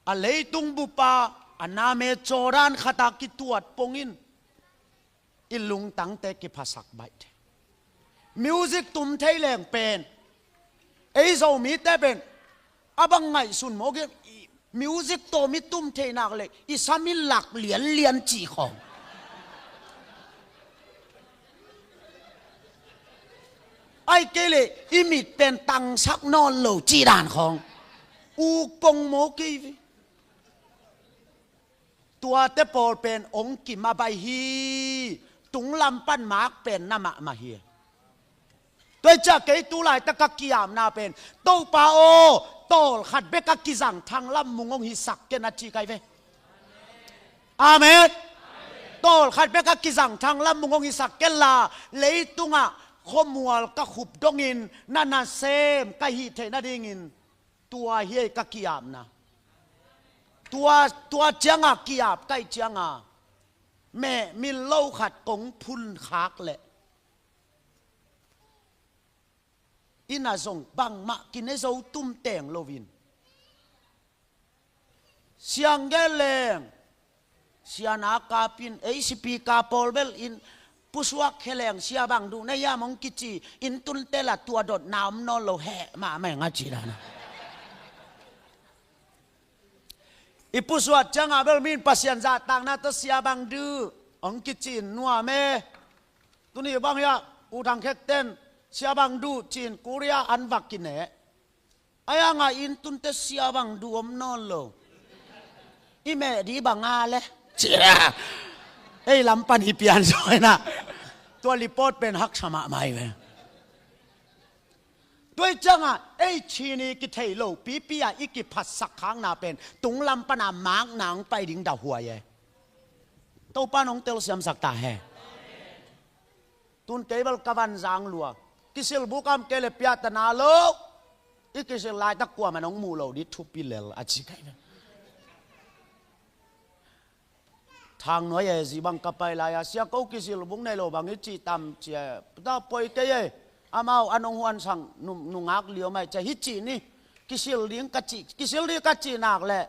a leitung bupa a name cawdan khata kituat pongin i lungtangte kiphasak baih thei. Music tum thei leng pen, ei Zomite pen a bang ngaihsun mawk hi. Music tawm i tum thei nak leh i sam i lak lianlian cih khawng. Ai kei leh i mit pen tangsak nawn lo cih dan khawng. U kong maw kei ve. Tuate pawl pen ong kim a bai hi. Tunglam pan maak pen na mahmah hi. Tua hi ciah kei tu laitak a kiamna pen, Topa aw, tawlkhat bek a kizang thanglam mung hong hisak ken a ci kai ve. Amen. Tawlkhat bek a kizang thanglam mung hong hisak ken la, leitungah khuamual ka khup dongin na nasem ka hih theih nadingin tua hi ei ka kiapna. Tua, tua cianga kiap kai cianga meh min lo khat kong phun khak leh inn ah zong bangmah kine zo tum teng loin. Siang gen leng Sia Na Kap in ei speaker pawl bel in pusuak khe leng Sia Bang Duh na hiam hong kici in tunte la tua dotna om nawn lo heh mahmah eng a ci dana. I pusuak cianga bel min Pasian zahtakna tawh Sia Bang Duh hong kici in nuam e. Tuni bang hiah U Thang Khek ten Sia Bang Duh ci-in Korea an va kineh. Ai hanga in tunte Sia Bang Duh om nawn lo. I meh di bang a le ci a. Ei lam pan hi pian zaw ina. Tua report pen haksa mahmah hi ve. Tua ciangah ei Chin i kithei lo pipi a i kiphatsak khakna pen tunglam pana makna hong pai ding dahhuai e. Topa nong telsiamsak ta he. Tun kei bel ka van zang lua. Kisil bukam kei le piatana lo. I kisil laitak kuamah nong muh lo di thupi lel a ci kai. Thang nuai e zi bang ka pai lai a, sia ko kisil buk nei lo bang i cih tam cia. Puta poi kei e. Amau a nong huan sang nu, nungak liau mai cia hi cih ni. Kisil ding ka cih, kisil ding ka cih nak le.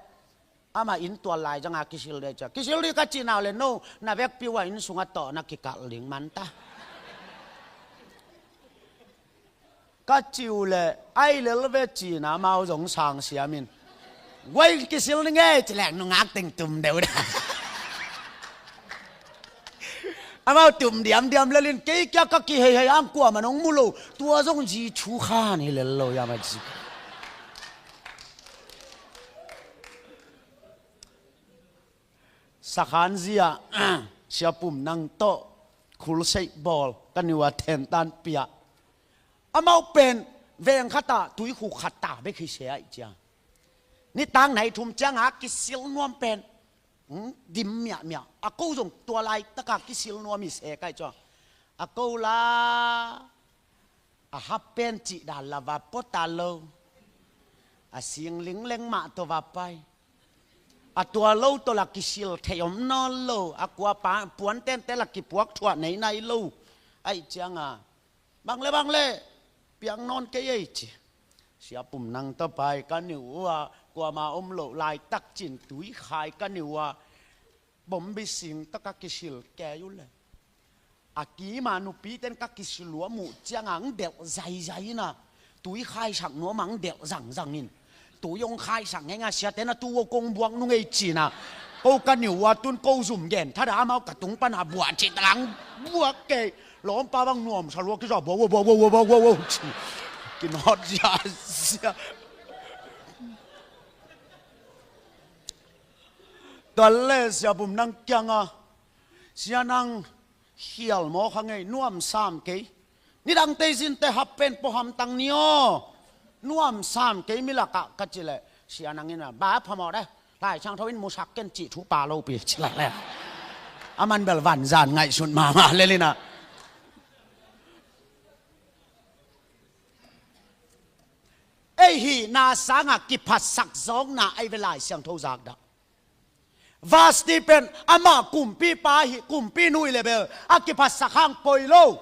Amah inn tual lai zanga kisil ding cia. Kisil ding ka cih nak le no, na vekpi ua inn sungah tawh na kikal ding man ta. Ka ciu le, ai lel ve cina mau zong sang siamin. Guai kisil ni ngei cilek nungak teng tum deuh da. Amau tum diamdiam lelin kei kia ka kiheihei ang kuamah nong mu lo. Tua zong zi thu khan hi lel lo yama zi. Sakhan zia, siapum nang tawh, khulseih bawl, ka niua thentan pia. Amau pen veng khatah tuikhuk khat ta bek hi se aih cia. Nitang nai thum cianga kisil nuam pen dim miahmiah a ko zong tua laitaka kisil nuam hi se kai cua. A ko la a hap pen cih dan la va pota lo. A sing lingleng mah tawh va pai. A tua lo tawh la kisil thei om nawn lo. A kua puantente la kipuak thuah nei nai lo. Aih cianga bang le bang le piang nawn kei ei ci. Siapum nang tawh pai ka niu ua kuama om loh laitak cin tuikhai ka niu ua bombi sing taka kisil kei uh le. A kima nupiten ka kisil ua muh cianga ang delh zaizai ina. Tuikhaisak nuam ang delh zangzangin. Tui hong khaisak ngeinga siate na tu ua kong buak nungei cina. Ko ka niu ua tun ko zum gen thada amau ka tung pana buah cih talang buak kei. Lawmpa bang nuamsa lua kisa buak buak buak buak buak buak buak buak ci. Kinawt zia zia. Tuan le siapum nang kianga sia nang khial maw kha ngei nuam sam kei. Nidang teizinte hap pen pawham tang ni aw. Nuam sam kei milakah ka ci leh sia nangin a ba phamawh de. Lai Siangtho in musak ken cih thu pa lopi ci lai le. A man bel vanzan ngaihsun mahmah lelina. Ei hihna sangah kiphatsak zawkna ei ve Lai Siangtho zakdah. Vasti pen amah kumpipa hi, kumpinu hi le bel a kiphatsak hang poi lo.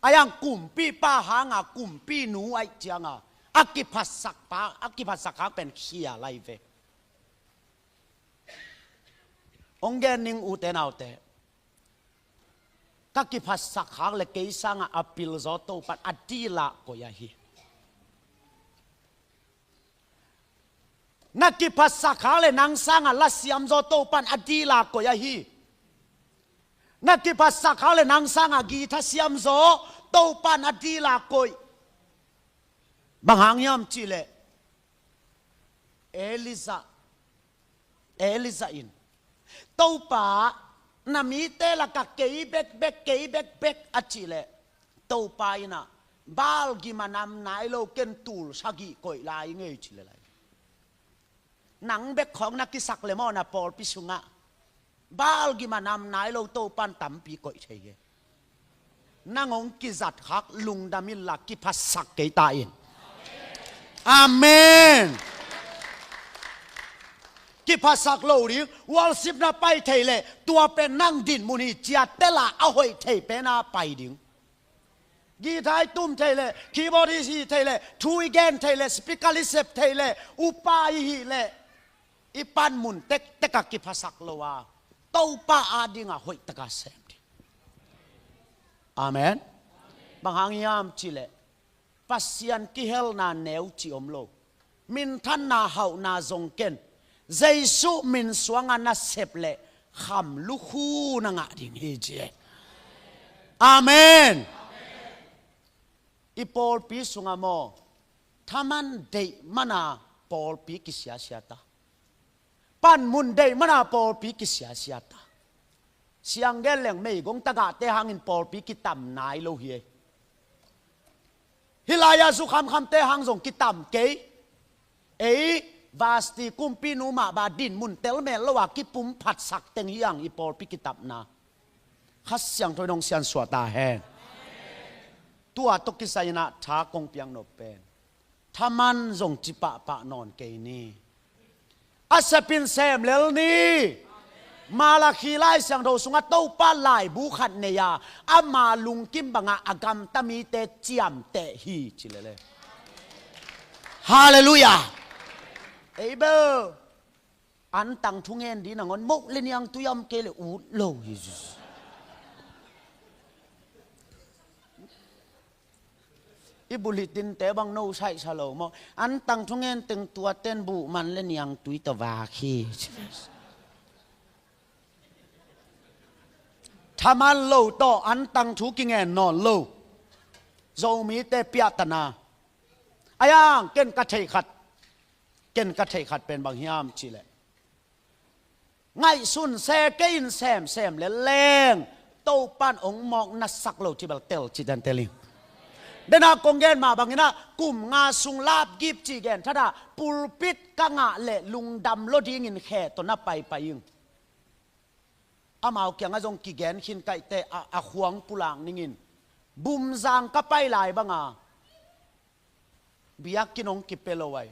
A yang kumpipa hanga kumpinu aih cianga a kiphatsak pa, a kiphatsak hang pen khia lai ve. Hong gen ning ute naute. Ka kiphatsak hang le kei sangah a pilzaw Topan a dila koi ahi. Na kiphatsak hang le nang sangah lasiamzaw Topan a dila koi ahi. Na kiphatsak hang le nang sangah githa siamzaw Topan a dila koi. Bang hang hiam cihleh Elijah, Elijah in Topa na mite lakah kei bekbek kei bekbek a cihleh Topa inah Baal gima nam nai lo ken tul sagih koih lai ngei ci le lai. Nang bek khawng na kisak le maw na pawlpi sungah Baal gima nam nai lo Topan tampi koih thei hi. Nang hong kizat khak lungdam inla kiphatsak kei ta in. Amen. Kiphatsak lo ding worship na pai thei leh tua pen nang dinmun hi ciatela a hoih thei pena pai ding. Guitar i tum thei leh, keyboard i hi thei leh, thu i gen thei leh, speaker i sep thei leh, upa i hih leh, i panmun tektek a kiphasak lo a Topa adinga hoih taka sem ding. Amen. Bang hang hiam cihleh Pasian kihelna neu ci om lo. Minthanna hauhna zong ken Jesu min suanga na sep leh kham lukhu na ngah ding hi ci e. Amen. I pawlpi sunga maw thaman deih mana pawlpi kisiasia ta. Panmun deih mana pawlpi kisiasia ta. Siang gen leng meigong tagahte hangin pawlpi kitam nai lo hi e. Hih lai-ah zu khamkhamte hang zong kitam kei. Ei Vasti kumpinu mah bang dinmun telmel lo a kipumphatsak teng hi hang i pawlpi kitapna. Kha Siangtho in hong siansuah ta hen. Tua tawh kisai-in ah tha kong piak nop pen thaman zong ci pahpah nawn kei ni. A sepin sem lel ni. Malakhi Lai Siangtho sungah Topa laibu khat nei a, ama lungkim bangah a gamta mite ciamteh hi ci lele. Halleluiah. Ei bel antang thungen ding nangawn moh le niangtui a om kei le ut lo hi. I bulletinte bang no saihsa lo maw? Antang thungen teng tuaten buh man le niangtui tawh vak hi. Thaman lo tawh antang thu kingen nawn lo Zomite piahtana. Ai hang ken ka theih khat, ken ka theih khat pen bang hiam cihleh, ngaihsun se kei in semsem le leng Topan ong mawk nasak lo ci bel tel ci dan tel ing. Dena kong gen mah bangin ah kum nga sung lapgip ci gen thadah pulpit ka ngah leh lungdam lo dingin khe tawh na paipai ing. Amau kiangah zong kigen khin kaihte a, a khuang pulak ningin Bumzang ka pai lai banga biakinn hong kipia lo ai.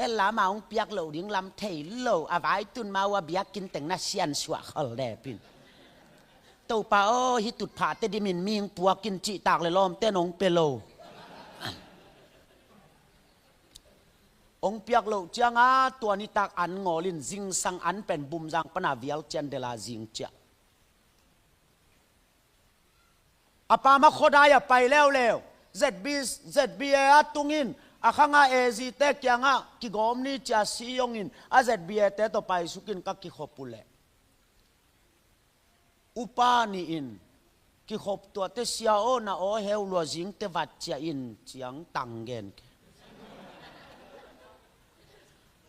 Ella ma hong piak loh ding lam thei lo a, vaitun ma uh a biakinn teng na siansuah khol depin. Topa aw, hih tutphahte dimin mi hong puakin cihtak le lawmten hong pia lo. Hong piak loh cianga tua nitak an ngawlin zingsang an pen Bumzang pana vial cian dela zing ciah. A pama khuadai a pai leuleu ZB, ZBA a tungin a khanga AG te kiangah kigawm ni cia siyongin a ZBA te tawh paisukin ka kikhop uhleh upa nihin kikhop tuate sia aw na aw heu lua zingte vat ciah in ciang tang gen ke.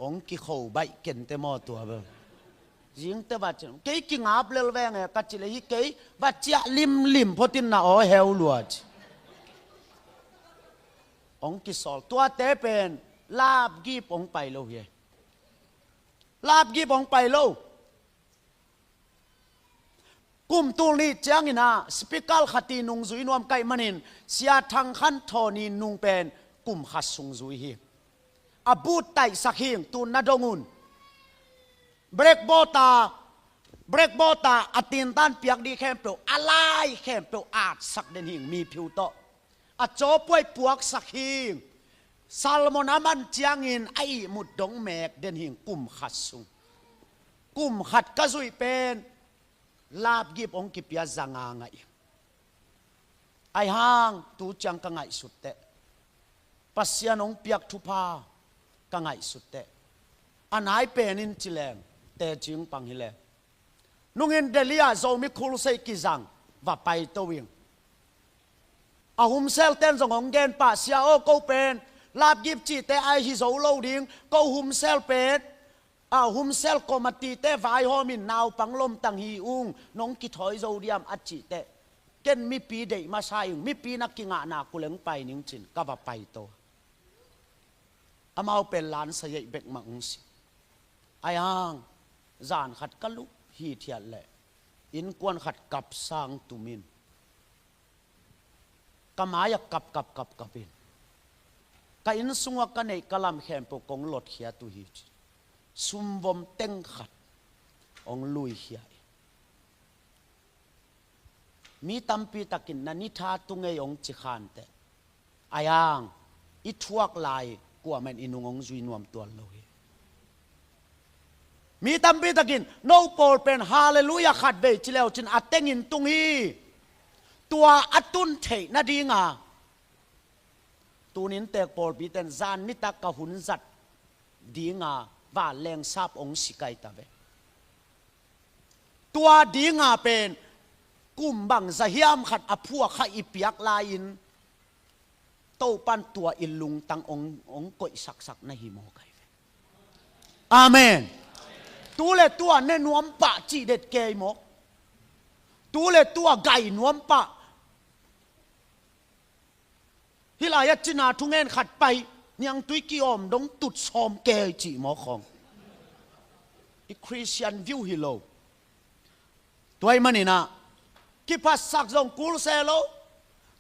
Hong kikho baih kente maw tua bel. Zingte vat ciah kei kingap lel veng e ka cih le hi kei vat ciah limlim photin na aw heu lua ci. Hong kisawl tuate pen lapgip hong pai lo hi. Lapgip hong pai lo. Kum tul nih ciangin ah speaker khat i nungzui nuam kaih manin Sia Thang Khan Thawn i nung pen kum khat sung zui hi. A but taihsak hing tun na dong un. Blackboard a, blackboard a a tintan piak dih khempeuh a lai khempeuh atsak den hing mi phiu tawh. A cawpuai puaksak hing. Salmon a man ciangin a ihmut dong mek den hing kum khat sung. Kum khat ka zuih pen lapgip hong kipia zanga ngaih. Ai hang tu ciang ka ngaihsut teh Pasian hong piak thupha ka ngaihsut teh a nai penin cileng tecing pang hileh nungin Delhi ah Zomi Crusade kizang va paito ing. A humsel ten zong hong gen pah sia aw ko pen lapgip cihte ai hi zo lo ding ko humsel pen a humsel committee te vaihawmin naupang lomtang hi ung nong kithawi zo diam a cihteh ken mipi deih masa ing mipi na kingahna kuleng pai ning cin ka va paito. Amau pen lansa yeih bek mah ung si. Ai hang zan khat ka luh hithiat leh innkuan khat kapsang tumin ka mai-ah kap kap kap kap in ka inn sungah ka neih ka lam khempeuh kong lotkhiat uh hi ci. Sumvom teng khat hong luikhia in mi tampi takin na nitha tu ngei hong ci khanteh ai hang i thuak lai kuamah in i nung hong zui nuam tuan lo hi. Mi tampi takin no pawl pen halleluiah khat vei ci leu cin a tengin tung hi. Tua a tun theih nadinga tunin tek pawlpi ten zan nitak ka hun zat dinga vanleng sap hong si kai ta ve. Tua dinga pen kum bang zahiam khat a phuak kha i piak lai-in Topan tua i lungtang hong, hong koihsaksak na hi maw kai ve. Amen. Tu le tua ne nuam pah cih det kei maw? Tu le tua gai nuam pah. Hih lai-ah cina thungen khat pai, niangtui ki-awm dong tut sawm kei cih mawk khawng. I Christian view hi lo. Tua ahih maninah kiphatsak zong kul se lo.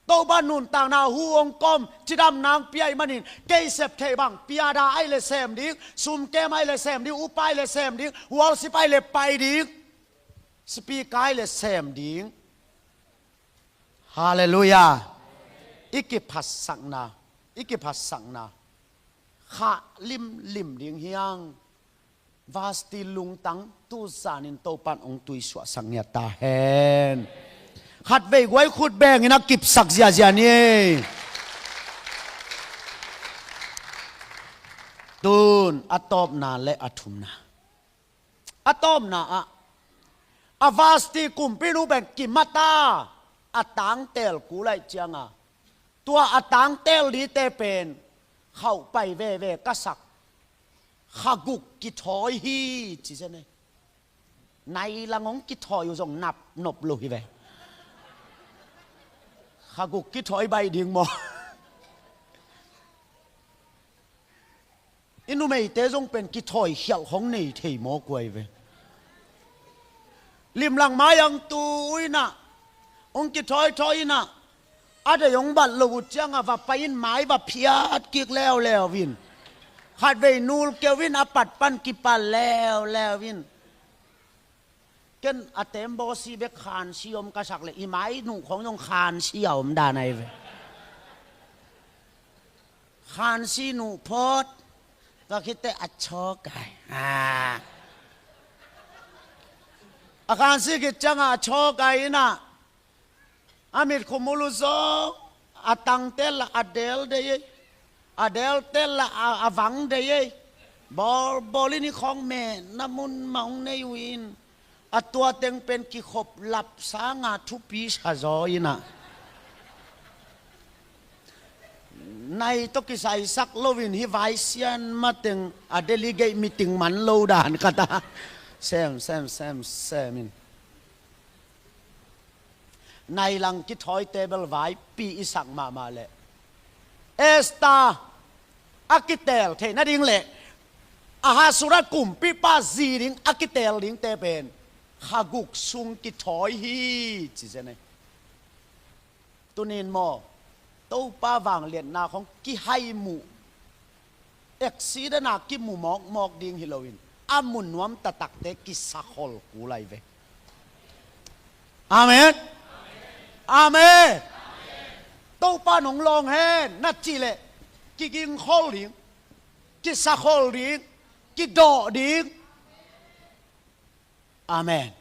Topa nuntakna hu hong kawm, cidamna hong pia ahih manin, kei sep theih bang, piada ahih leh sem ding, sumkem ahih leh sem ding, upa ahih leh sem ding, worship ahih leh pai ding, speaker ahih leh sem ding. Halleluiah. I kiphatsakna, i kiphatsakna khah limlim ding hiang. Vasti lungtang tu zanin Topan hong tuisuahsak ngiat ta hen. Khatvei guai khut bengin a kipsak ziazia ni. Tun a tawpna le a thumna. A tawpna ah, a Vasti kumpinu pen kimata a tangtel kul ahih cianga, tua a tangtel dite pen khauh pai veve ka sak, kha guk kithawi hi, ci zen ei. Nai lang hong kithawi uh zong nap nop lo hi ve. Kha guk kithawi baih ding maw? I numeite zong pen kithawi khialh khong nei thei mawk uh ahi ve. Limlang mai ang tu uh inah hong kithawi thawi inah, a dei hong bat lo uh ciangah va pai in mai va phiat kik leuleu in. Khatvei nul keu in a pat pan kipal leuleu in. Ken a tembawsi bek khansi om ka sak leh i mai nuh khong zong khansi a om dan ahi ve. Khansi nuh phot, tua khitteh a chawkai. Ah. A khansi khit ciangah a chawkai inah, a mitkhumul uh zong a tangtel lah a del dei ei. A deltel lah a, a vang dei ei. Bawlbawl in i khawng mehna mun mah hong nei uh in, a tua teng pen kikhop lap sanga thupi sa zaw inah, nai tawh kisaisak loin hih vaisian mateng a delegate meeting man lo dan khat a sem sem sem sem in. Nai lang kithawite bel vaipi i sak mahmah leh, Esther a kitel theih nading leh Ahasuerus kumpipa zi ding a kitel dingte pen kha guk sung kithawi hi, ci zen ei. Tunin maw, Topa vangliatna khong kihaimuh, accident a kimu mawkmawk ding hi loin, a mu nuam taktakte kisakhol kul ahi ve. Amen. Amen. Topa nong lawng hen na cih leh kigingkhol ding, kisakhol ding, kidawh ding. Amen.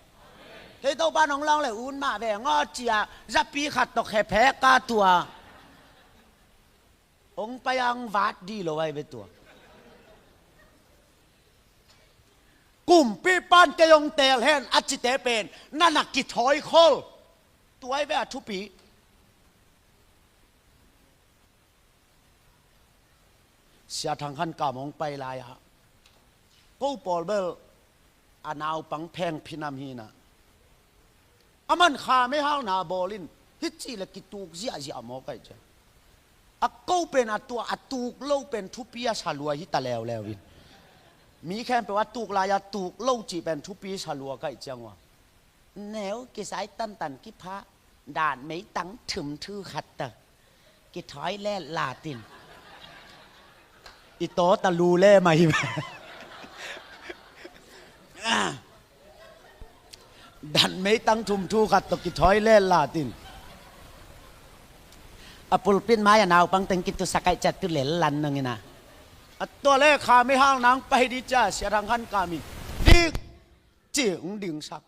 Kei Topa nong lawng leh un mah ve ngaw cia, zapi khat tawh khephek a tua hong pai ang vat dih lo ahi ve tua. Kumpipan kei hong tel hen a cite pen na na kithawi khol. Tua ahi ve a thupi. Sia Thang Khan Kam hong pai lai-ah, ko pawl bel a naupang pheng phinam hi inah, a man kha meihalna bawl in, hih cih leh kituk ziahziah mawk ahi ciang, a ko pen a tua a tuk lo pen thupi a sa lua hi ta leuleu in. Mi khempeuh a tuk lai-a tuk lo cih pen thupi sa lua ka hih ciang ua, neu kisai tantan kipha, dan meitang thum thu khat tawh kithawi let latin, i tawt a lu le mah hi. Dan meitang thum thu khat tawh kithawi let latin, a pulpit mai a naupang teng kitusak aih ciat tu lel lan nang inah, a tua le kha meihal nang pai dih cia Sia Thang Khan Kam in dik ci hong dingsak.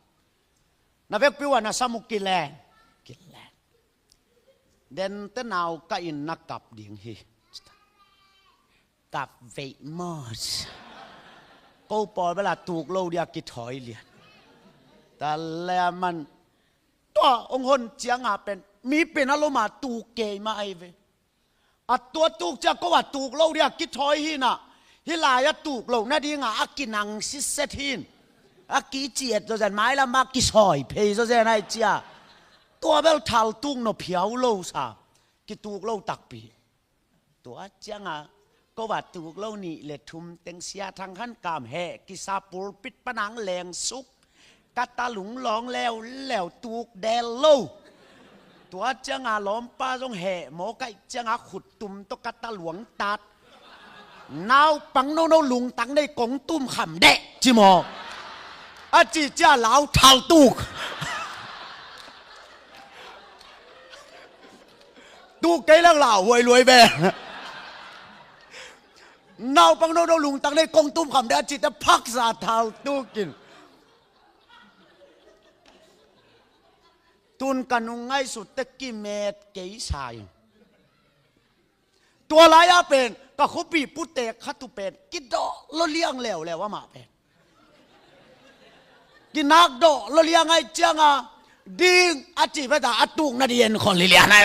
Na vekpi uh a na sam uh kilen, kilen. Dente nau kah in na kap ding hi. Kap veih mawt. Ko pawl bel a tuk lo dih a kithawi lian. Tua le a man tua hong hon ciangah pen mi pen a lom a tuk kei mah ahi ve. A tua tuk ciang ko a tuk lo dih a kithawi hi inah, hih lai a tuk loh nadingah a kinang sitset hi in, a kici et zawzen, mailam ah kisawi phei zawzen ahi cia. Tua bel thal tuk nop phiau lo sa, kituk lo takpi. Tua cianga ko a tuk lo nih le thum teng Sia Thang Khan Kam heh kisa pulpit panang lengsuk. Ka talung lawng leuleu tuk del lo. Tua cianga lawmpa zong heh maw kaih cianga khuttum tawh ka taluang tat. Naupang nono lungtang nei kong tum kham deh ci maw? A ci cia lau thal tuk. Tuk kei leng lau huai luai ve. Naupang nono lungtang nei kong tum kham deh a ci te phaksa thal tukin. Tun ka nung ngaihsut te kimet kei sa in. Tua lai-a pen ka khuapi putek khat uh pen kidawh lo liang leuleu amah pen. Kinak dawh lo liang ai cianga ding a ci beta a tuk nading en khol hi lian ai.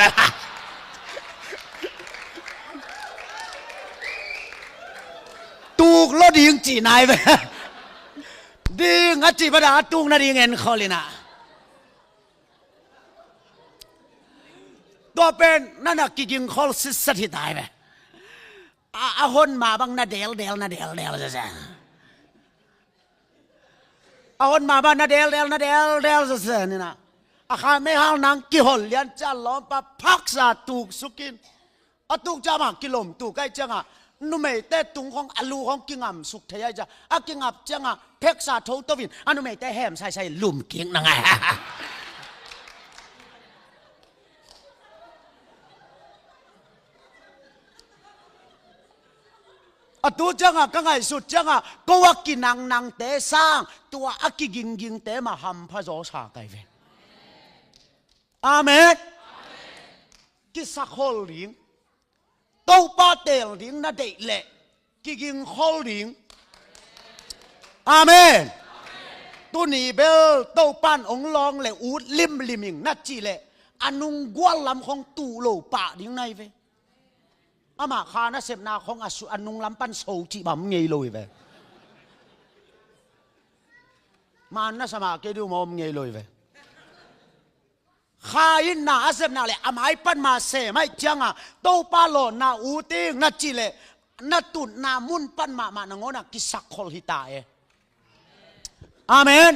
Tuk lo ding ci nai ve. Ding a ci beta a tuk nading en khol hi na. Tua pen na na kiging khol sitset hi tai ve. A, a hon ma bang na del del na del del sese. A hon ma bang na del del na del del sese ni na. A kha mei hal nang kihol lian cian lawmpa phaksa tuk sukin. A tuk ciama kilom tuk ai cianga numeite tung khong a lu khong kingam suk thei ai cia a kingap cianga pheksa tho tovin a numeite hem saisai lum kik na ngai. A tu cianga ka ngaihsut cianga ko a kinangnangte sang tua a kiginggingte mah hampha zaw sa kai ve. Amen. Kisakhol ding. Topa teel ding na deih leh kigingkhol ding. Amen. Tuni bel Topan ong lawng le ut limliming na cih leh a nung gual lam khong tuh lo pah ding nai ve. Amah kha nasepna khong a su a nung lam pan so cih bam ngei lo hi ve. Man na sama kei diu mawm ngei lo hi ve. Kha in na a sepna le a mai pan ma sem ai cianga Topa lawhna uting na cih le na tutna mun pan mahmah nangawna kisakkhol hi ta e. Amen.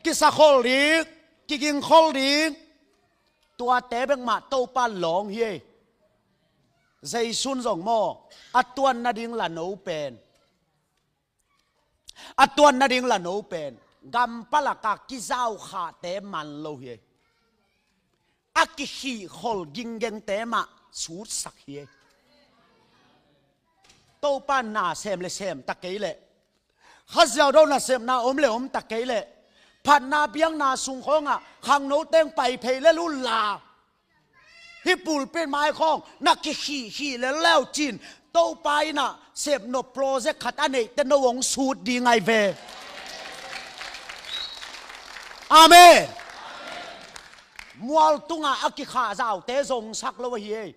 Kisakkhol ding, kigingkhol ding. Tuate bek mah Topa lawng hi ei. Zeisun zong maw a tuan nading la no pen a tuan nading la no pen gampalaka kizaukhahte man lo hi ei. A kikhihkhol ginggengte mah sutsak hi ei. Topa na sem le sem ta kei leh khaziau do nasepna om le om ta kei leh phatna biakna sung khawngah khangno teng pai phei le lula. Hih pulpit mai khawng na kikhihkhih le leu cin Topa innah sepnop project khat a neihte no hong sut ding ai ve. Amen. Mual tungah a kikhahzaute zongsak lo ahi ei.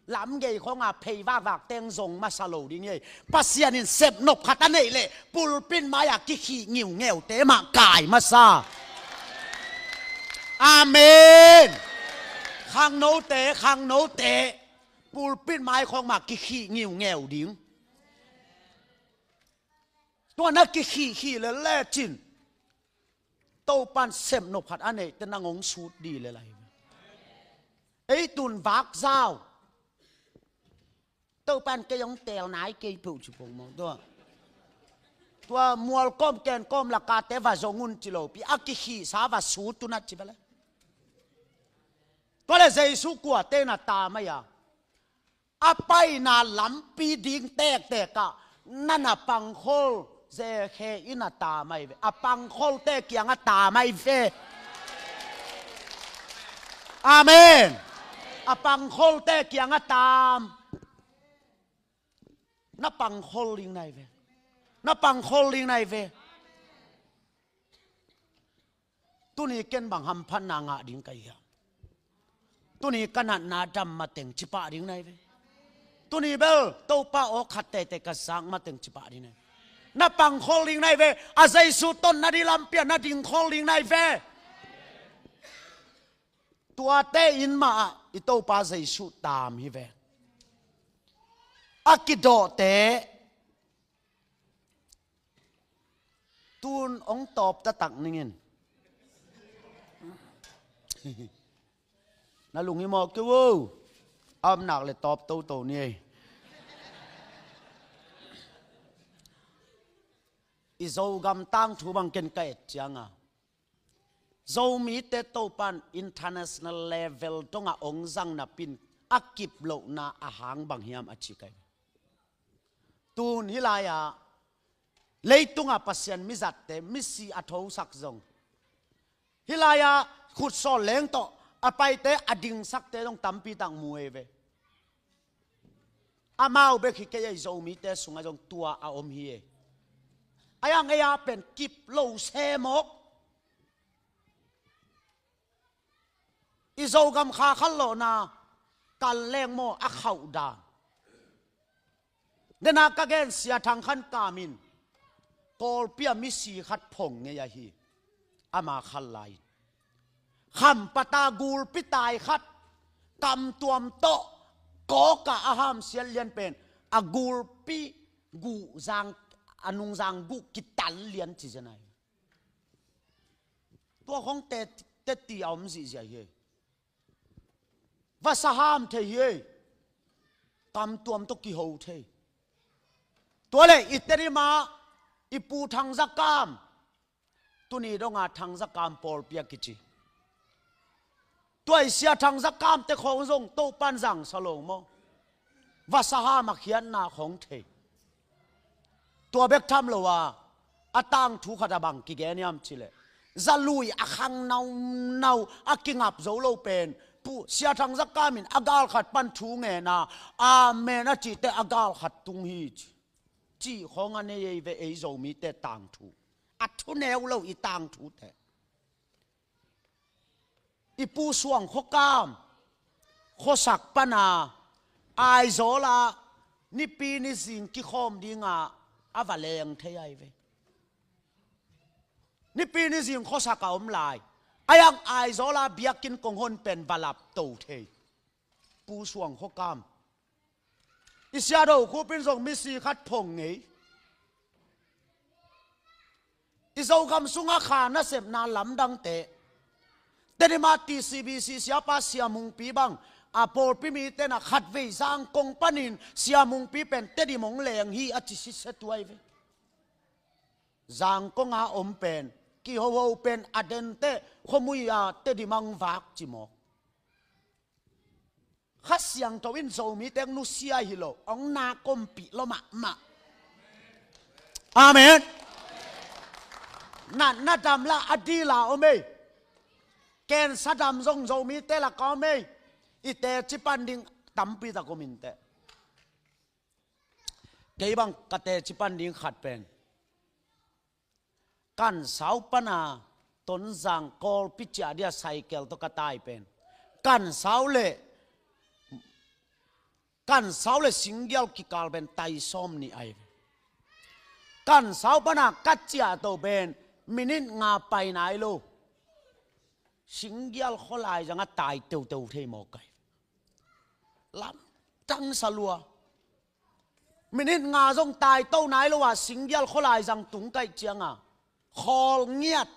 Lamgei khawngah phei vakvak teng zong masa lo ding ei. Pasian in sepnop khat a neih leh pulpit mai-ah kikhih ngiungeute mah kai masa. Amen. Khangnote, khangnote pulpit mai khawng mah kikhih ngiungeu ding. Tua na kikhihkhih le lecin Topan sepnop khat a neihte nang hong sut di le lai. Ei tun vakzau Topan kei hong teel nai kei peuh ci pong maw tua. Tua mual kawm ken kawm lakate va zong un ci lopi a kikhihsa va sut un a ci bale. Tua le Jesu kuate na ta mai a a paina lampi ding tektek ah na na pangkhol zekhe in a tam ai ve. A pangkholte kiang a tam ai ve. Amen. A pangkholte kiang a tam. Na pangkhol ding nai ve. Na pangkhol ding nai ve. Tuni ken bang hamphatna ngah ding ka hi a. Tuni ka natna dam mateng cipah ding nai ve. Tuni bel Topa aw khat teitei ka zak mateng cipah ding nai ve. Na pangkhol ding nai ve. A Jesu ton na di lampi ah na dingkhol ding nai ve. Tuate in mah ah i Topa Jesu tam hi ve. a kidawhte tun hong tawp taktak ning in. Na lunghimawh kei un. A om nak leh tawp toto ni ei. I Zogam tangthu bang ken ka et ciang a, Zomite Topa'n international level dongah hong zang napi in a kip lohna a hang bang hiam a ci ka hi. Tun hih lai-ah leitungah Pasian mizatte, misi a thosak zong, hih lai-ah khutsawl leng tawh a paite, a dingsakte zong tampi tak mu ei ve. Amau bek hi kei ei, Zomite sungah zong tua a om hi ei. Ahi hang ei a pen kip lo se mawk. I Zogam kha khat lawhna kal leng maw a khauh dan. Dena ka gen Sia Thang Khan Kam in Kawlpi ah misi khat phong ngei ahi. Ama khat lai in Khampat a gulpi tai khat, kamtuam tawh kawkah a hamsiat lian pen a gulpi guh zang, a nungzang guh kital lian ci zen ahi. Tua khong te, teti a om zihziah hi ei. Vasa ham thei hi ei. Kamtuam tawh kiho thei. Tua leh i Tedim ah i Pu Thang Za Kam, tuni dongah Thang Za Kam pawlpi a kici, tua i Sia Thang Za Kamte khong zong Topa'n zangsa lo maw? Vasa ham a khiatna khong thei. Tua bek tham lo a, a tangthu khat ah bang kigen hiam cih leh, zalui a khang naunau a kingap zo lo pen, Pu Sia Thang Za Kam in a gal khat pan thu ngen a, amen a cih teh a gal khat tung hi ci, cih khong a nei ei ve ei Zomite tangthu. A thuneu lo i tangthute. I Pu Suang Khua Kam, khuasak pan a, Aizawl ah nipi nizing kikhawm ding a, a va leng thei ahi ve. Nipi nizing khuasak a om lai, ahi hang Aizawl a biakinn kong hon pen va lapto thei. Pu Suang Khua Kam. I Sia Do Khup in zong misi khat phong ngei. I Zogam sungah kha nasepna lamdangte, Tedim ah T C B C siapa Sia Mung Pi bang, a pawlpi mite na khatvei Zangkong panin Sia Mung Pi pen Tedim hong leng hi a ci sitset uh ahi ve. Zangkong a om pen, kihoho pen a den teh, khuamui a Tedim ah hong vak ci mawk. Kha Siangtho in Zomite nusia hi lo, hong na kompih lo mahmah. Amen. Na, na dam la a dil a om ei. Cancer dam zong Zomite lak a om ei. I teci pan ding tampi tak om inteh. Kei bang ka teci pan ding khat pen, Kansau pan a Tonzang Kawlpi ciah dia cycle tawh ka tai pen, Kansau le, Kansau le Singgial kikal pen tai sawm nih ahi. Kansau pan a ka ciah to pen minute nga pai nai lo. Singgial khualai zang a tai teuteu thei mawk ahi. Lamdang sa lua. Minute nga zong tai to nai lo a Singgial khualai zang tung kaih ciang a, khawl ngiat.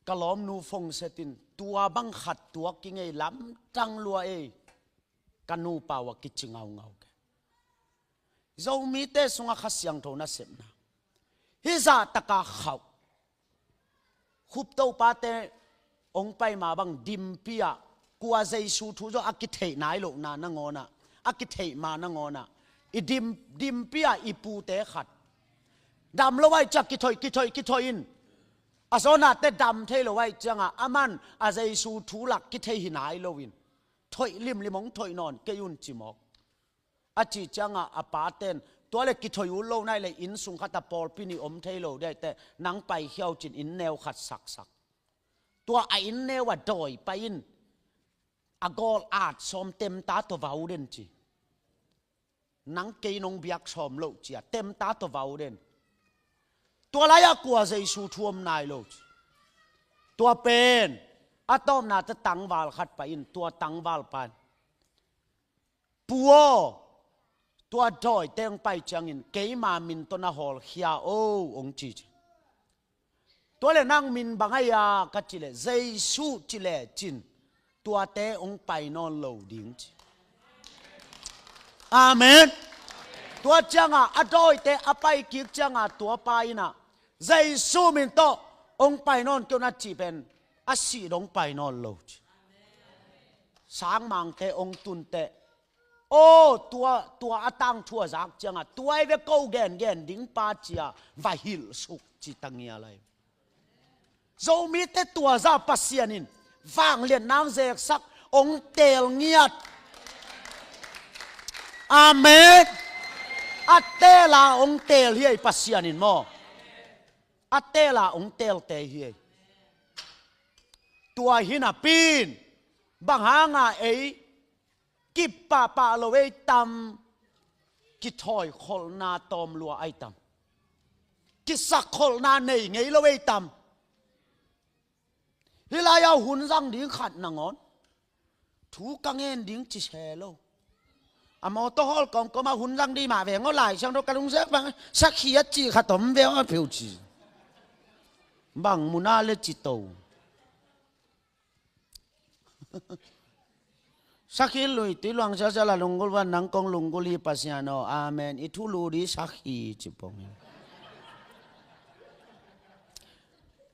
Ka lawmnu phone set in, tua bang khat tuak kingei, lamdang lua ei. Ka nupa uh a kici ngaungau ke. Zomite sungah Kha Siangtho nasepna, hih zah taka khauh. Khup topate hong pai ma bang dimpi ah, kua Jesu thu zong a kitheih nai lohna nangawn ah, a kitheih ma nangawn ah, i dim, dimpi ah i pute khat dam lo ahih ciang kithoih, kithoih, kithoih in, a zawnate dam thei lo ahih ciangah, aman a Jesu thu lak kithei hi nai lo in, thoih limlim hong thoih nawn kei un ci mawk. A cih ciangah a paten, tua le kithoih ut lo nai le, inn sung khat a pawlpi nih om thei lo dih teh, nang paikhia uh cin inn neu khat saksak. Tua a inn neu a dawi pai in, a gawl at sawm, temta tawh vau den ci. Nang kei nong biak sawm loh ci a, temta tawh vau den. Tua lai-ah kua Jesu thu om nai lo ci. Tua pen a tawpna teh tangval khat pai in, tua tangval pan Pu aw, tua dawite hong pai ciangin keima min tawh na hawlkhia o, hong ci ci. Tua leh nang min bang ahi a ka cih leh Jesu ci lecin tuate hong pai nawn lo ding ci. Amen. Tua cianga a dawite a pai kik cianga tua pa in ah Jesu min tawh hong pai nawn kei un a cih pen a sih dong pai nawn lo ci. Sangmangte hong tun teh, aw, tua, tua a tangthu a zak cianga tua hi ve ko gengen ding pa cia va hilh suk ci ta ngial ahi. Zomite tua za Pasian in vangliatna hong zeksak, hong teel ngiat. Amen. A teel a hong teel hi ei Pasian in maw. A teel a hong teelte hi ei. Tua hi napi in bang hanga ei kipahpah lo ei tam? Kithawikholhna tawm lua ahi tam? Kisakkholhna nei ngei lo ei tam? Hih lai-ah hun zang ding khat nangawn thu ka ngen ding ci se lo. A mawtaw hawl kawmkawm ah hun zang ding mah veng aw, Lai Siangtho ka lungzek bang sakhi a cih khat om ve aw a pheu ci. Bang mun ah le ci to. Sakhi lui tui luang siasia la lunggulh van nang kong lunggulh hi Pasian aw, amen. I thulu ding sakhi ci pong hi.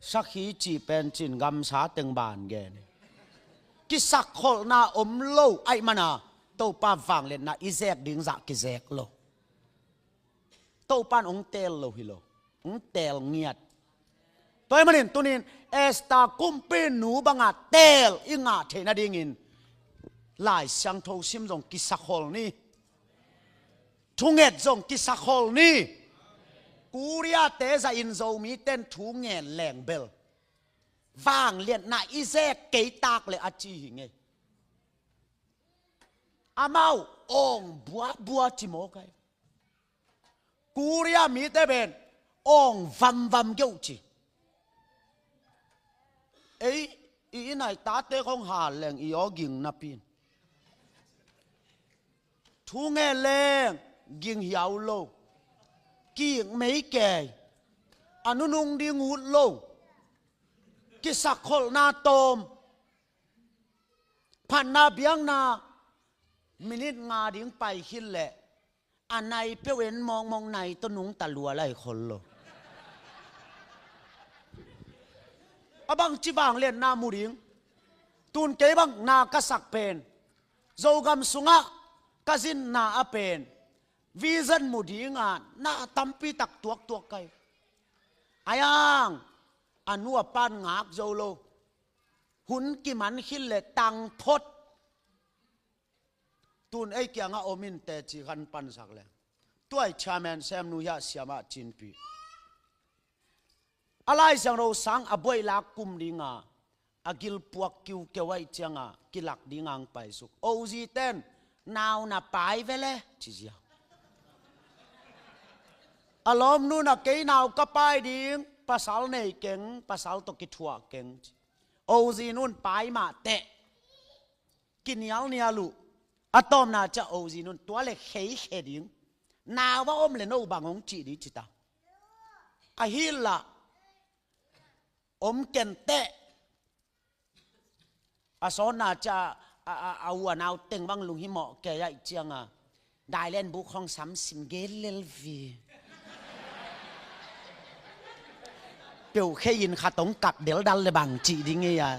Sakhi cih pen cin gamsa teng ban gen. Kisakkholhna om lo ahih mana Topa vangliatna i zek ding zah kizek lo. Topa in hong teel lo hi lo, hong teel ngiat. Tua ahih manin tunin Esther kumpi nu banga teel i ngah theih nadingin Lai Siangtho sim zong kisakholh ni. Thunget zong kisakholh ni. Korea-te zahin Zomite in thu ngen leng bel vangliatna i zek kei tak le a ci hi ngei. Amau awng buabua ci mawk ahi. Korea mite pen awng vamvam geuh ci. Ei i, i nai tate khong hal leng i aw ging napi in thu ngen leng ging hiau lo. Kik mei kei. A nunung ding ut lo. Kisakkholhna tawm. Phatna biakna minit nga ding pai khit leh a nai peuh en mawngmawng, nai tawh nungta lua lai khol lo. A bangci vangliatna mu ding. Tun kei bang na ka sak pen Zogam sungah ka zinna a pen vision mu dinga na tampi tak tuaktuak kai. A yang a nu a pan ngak zo lo. Hun kiman khit le tang phot. Tun ei kiangah om in teci khan pansak le. Tuai chairman semnu hiah siamah cinpi. A Lai Siangtho sang a buaih lak kum dinga a gilpuak kiukeu aih cianga kilak dinga ang paisuk. Ozi ten nau na pai vele ci ziau. A lawmnu na kei nau ka pai ding, pasal nei keng, pasal tawh kithuah keng ci. Ozi nun pai mah teh. Kinialnial uh. A tawpna ciah Ozi nun tua le kheikhe ding. Nau va om le no bang hong cih ding ci ta. A hih lah om ken teh. A sawtna ciah a, a, a u a nau teng bang lunghimawh kei aih cianga dailen buk hong sam sim gel lel vi. Peuh khei in khat hong kap deldal le bang cih ding ei a.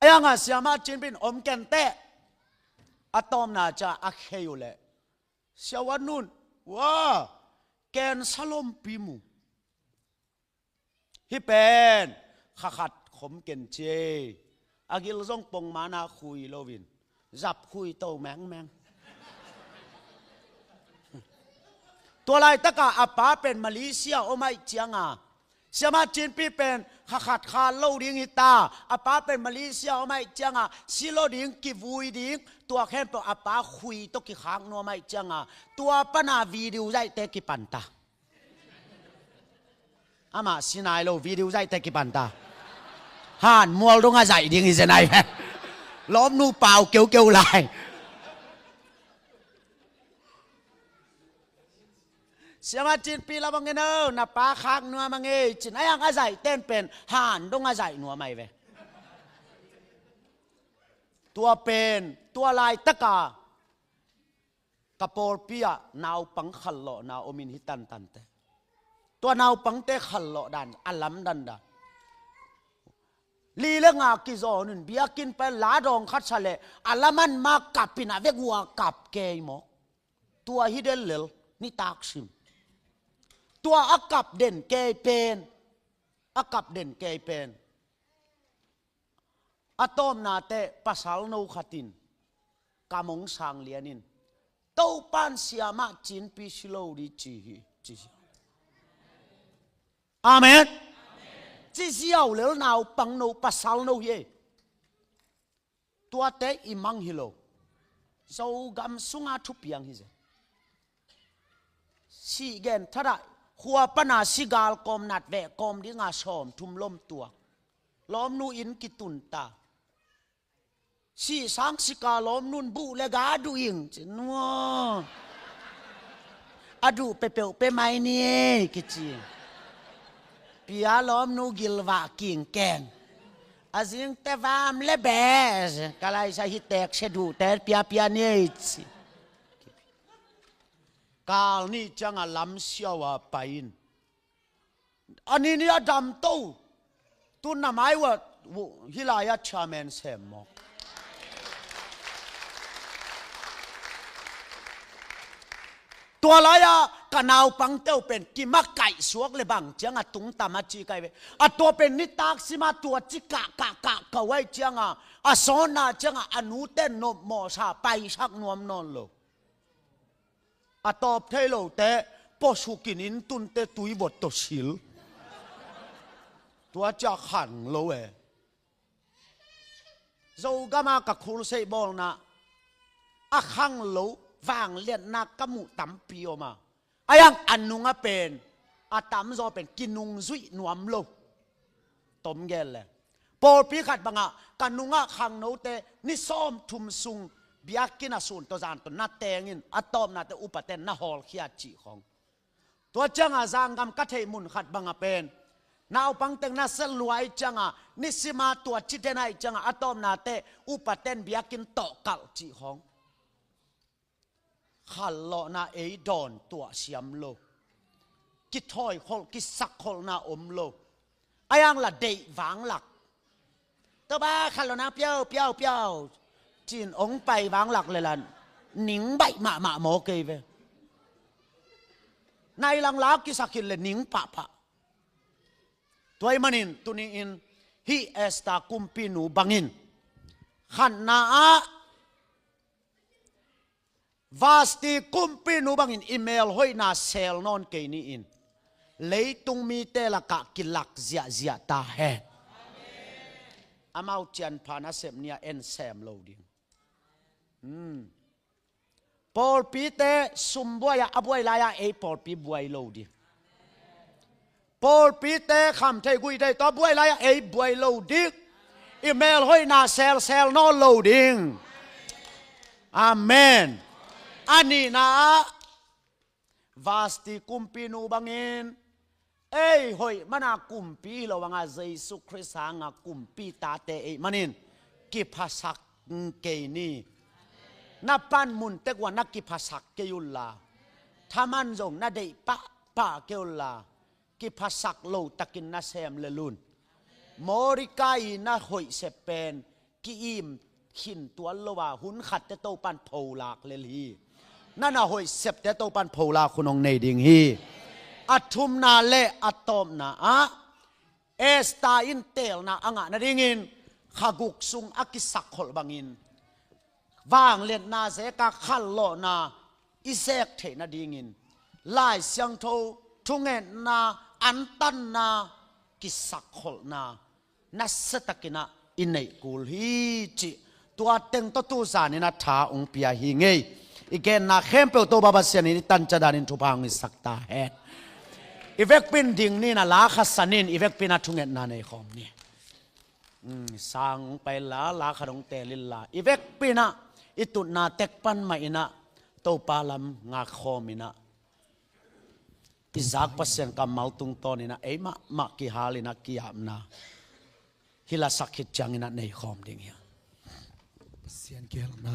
A yanga siamah cinpin om ken teh. A tawpna ciah a khei uh leh siavuan nun, wa, ken salompi mu. Hih pen kha khat khom ken ci ei. A gil zong pongmana khui loin zap khui to mengmeng. Tua laitaka a pa pen Malaysia om aih cianga siamah cinpi pen kha khat kha lo ding hi ta. A pa pen Malaysia om aih cianga si lo ding, kivui ding, tua khempeuh a pa khui tawh kikhak nuam aih cianga tua pana video zaihte kipan ta. Amah si nai lo, video zaihte kipan ta. Han mual dong a zaih ding hi zen ai ve. Lawmnu pau keukeu lai. Siama Cinpi la bangin o, na pa khak nuam a ngei cin, a yang a zaih ten pen han dong a zaih nuam ahi ve. Tua pen tua laitaka ka pawlpi ah naupang khallawhna omin hi tantante. Tua naupangte khallawh dan a lamdan dan. Li le nga kizawn in biakinn pai la dawng khat sa leh a laman ma kapin a vek ua kap kei maw? Tua hi den lel, nitak sim. Tua a kap den kei pen, a kap den kei pen, a tawpnate pasal no khatin ka mong sang lianin Topan siamah Cinpi si lo di ci hi, ci hi. Amen. Ci ziau lel naupang no pasal no hi ei. Tuate i mang hi lo. Zogam sunga thupiang hi zen. Sih gen thadah khua pana sigal kawm nat veh kawm dinga sawm thum lom tuak. Lawmnu in kitun ta. Sih sang sika lawmnun buh le ga duh ing ci nua. A duh pepeuh pe mai ni ei kici. Pia lawmnu gilvah kingkeng. A zingte vam le beh ka laisa hi tek se duhte pia pia ni ei ci. Kal nih cianga lam siau a pai in. A ni ni a dam to. Tun na mai ua hi lai a chairman sem maw? Tua lai-a ka naupangte uh pen kimakaih suak le bang cianga tungtam a ci kai ve. A tua pen nitak sima tua ci kah kah kah kau ai cianga a sawna cianga a nute nopmawhsa paisak nuam nawn lo. A tawp thei lote pawsukin inn tunte tui vot tawh sil. Tua cia khang lo e. Zogama ka khulseih bawlna a khang lo vangliatna ka muh tampi om a. A yang a nunga pen a tamzaw pen kinungzuih nuam lo. Tom gel le pawlpi khat bangah ka nungah khangnote ni sawm thum sung biakinn a sun tawh zan tawh na tengin a tawpnate upaten na hawlkhia cih khong. Tua cianga zanggam ka theih mun khat banga pen naupang teng na se luai cianga nisima tua ci den aih cianga a tawpnate upaten biakinn tawh kalh cih khong. Khallawhna ei dawn tuah siam lo. Kithawi kholh kisak kholhna om lo. A yang la deih vanglak. Topa khallawhna piau piau piau cin ong pai vanglak le lan ning baih mahmah maw kei ve. Nai lang la kisak khit le ning pahpah. Tua ih manin tuni-in hih Esther kumpinu bangin khatna ah Vasti kumpinu bangin i melhoihna sel nawn kei ni-in leitung mite lakah kilak ziahziah ta hen. Amau cianpha nasep ni-a en sem lo ding. Pawlpite sum buai-ah a buai lai-ah ei pawlpi buai lo ding. Pawlpite khamthei guihthei tawh buai lai-ah ei buai lo ding. I melhoihna selsel nawn lo ding. Amen. A nihna-ah Vasti kumpinu bangin ei hoih mana kumpi hi lo banga Jesu Khrist hanga kumpi tate ei manin kiphasak kei ni. Na panmun tek ua na kiphasak kei unla thaman zong na deih pahpah kei unla kiphasak lo takin na sem lel un. Mordecai na hoih sep pen ki-im khin tuan lo a hun khatte Topan pholak lel hi. Na na hoih septe Topan pholak hun hong nei ding hi. A thumna le a tawpna ah Esther in teelna a ngah nadingin kha guk sung a kisakkholh bangin vangliatna zeka khallawhna i zek theih nadingin Lai Siangtho thungetna antanna kisakkholhna nasiatakinah i neih kul hi cih tua teng tawh tuzaninah tha ong pia hi ngei. I genna khempeuh Topa Pasian in i tancia danin thupha hong hisak ta hen. I vekpin ding ninah la khasan in i vekpinah thungetna nei khawm ni. Sang ong pai la la khat ong teel inla i vekpinah i tutna tek pan mah inah Topa lam ngak khawm inah i zak Pasian kammal tungtawn in ah ei mahmah kihal in ah ki-apna hih la sak khit ciangin ah nei khawm ding hi hang. Pasian kihelna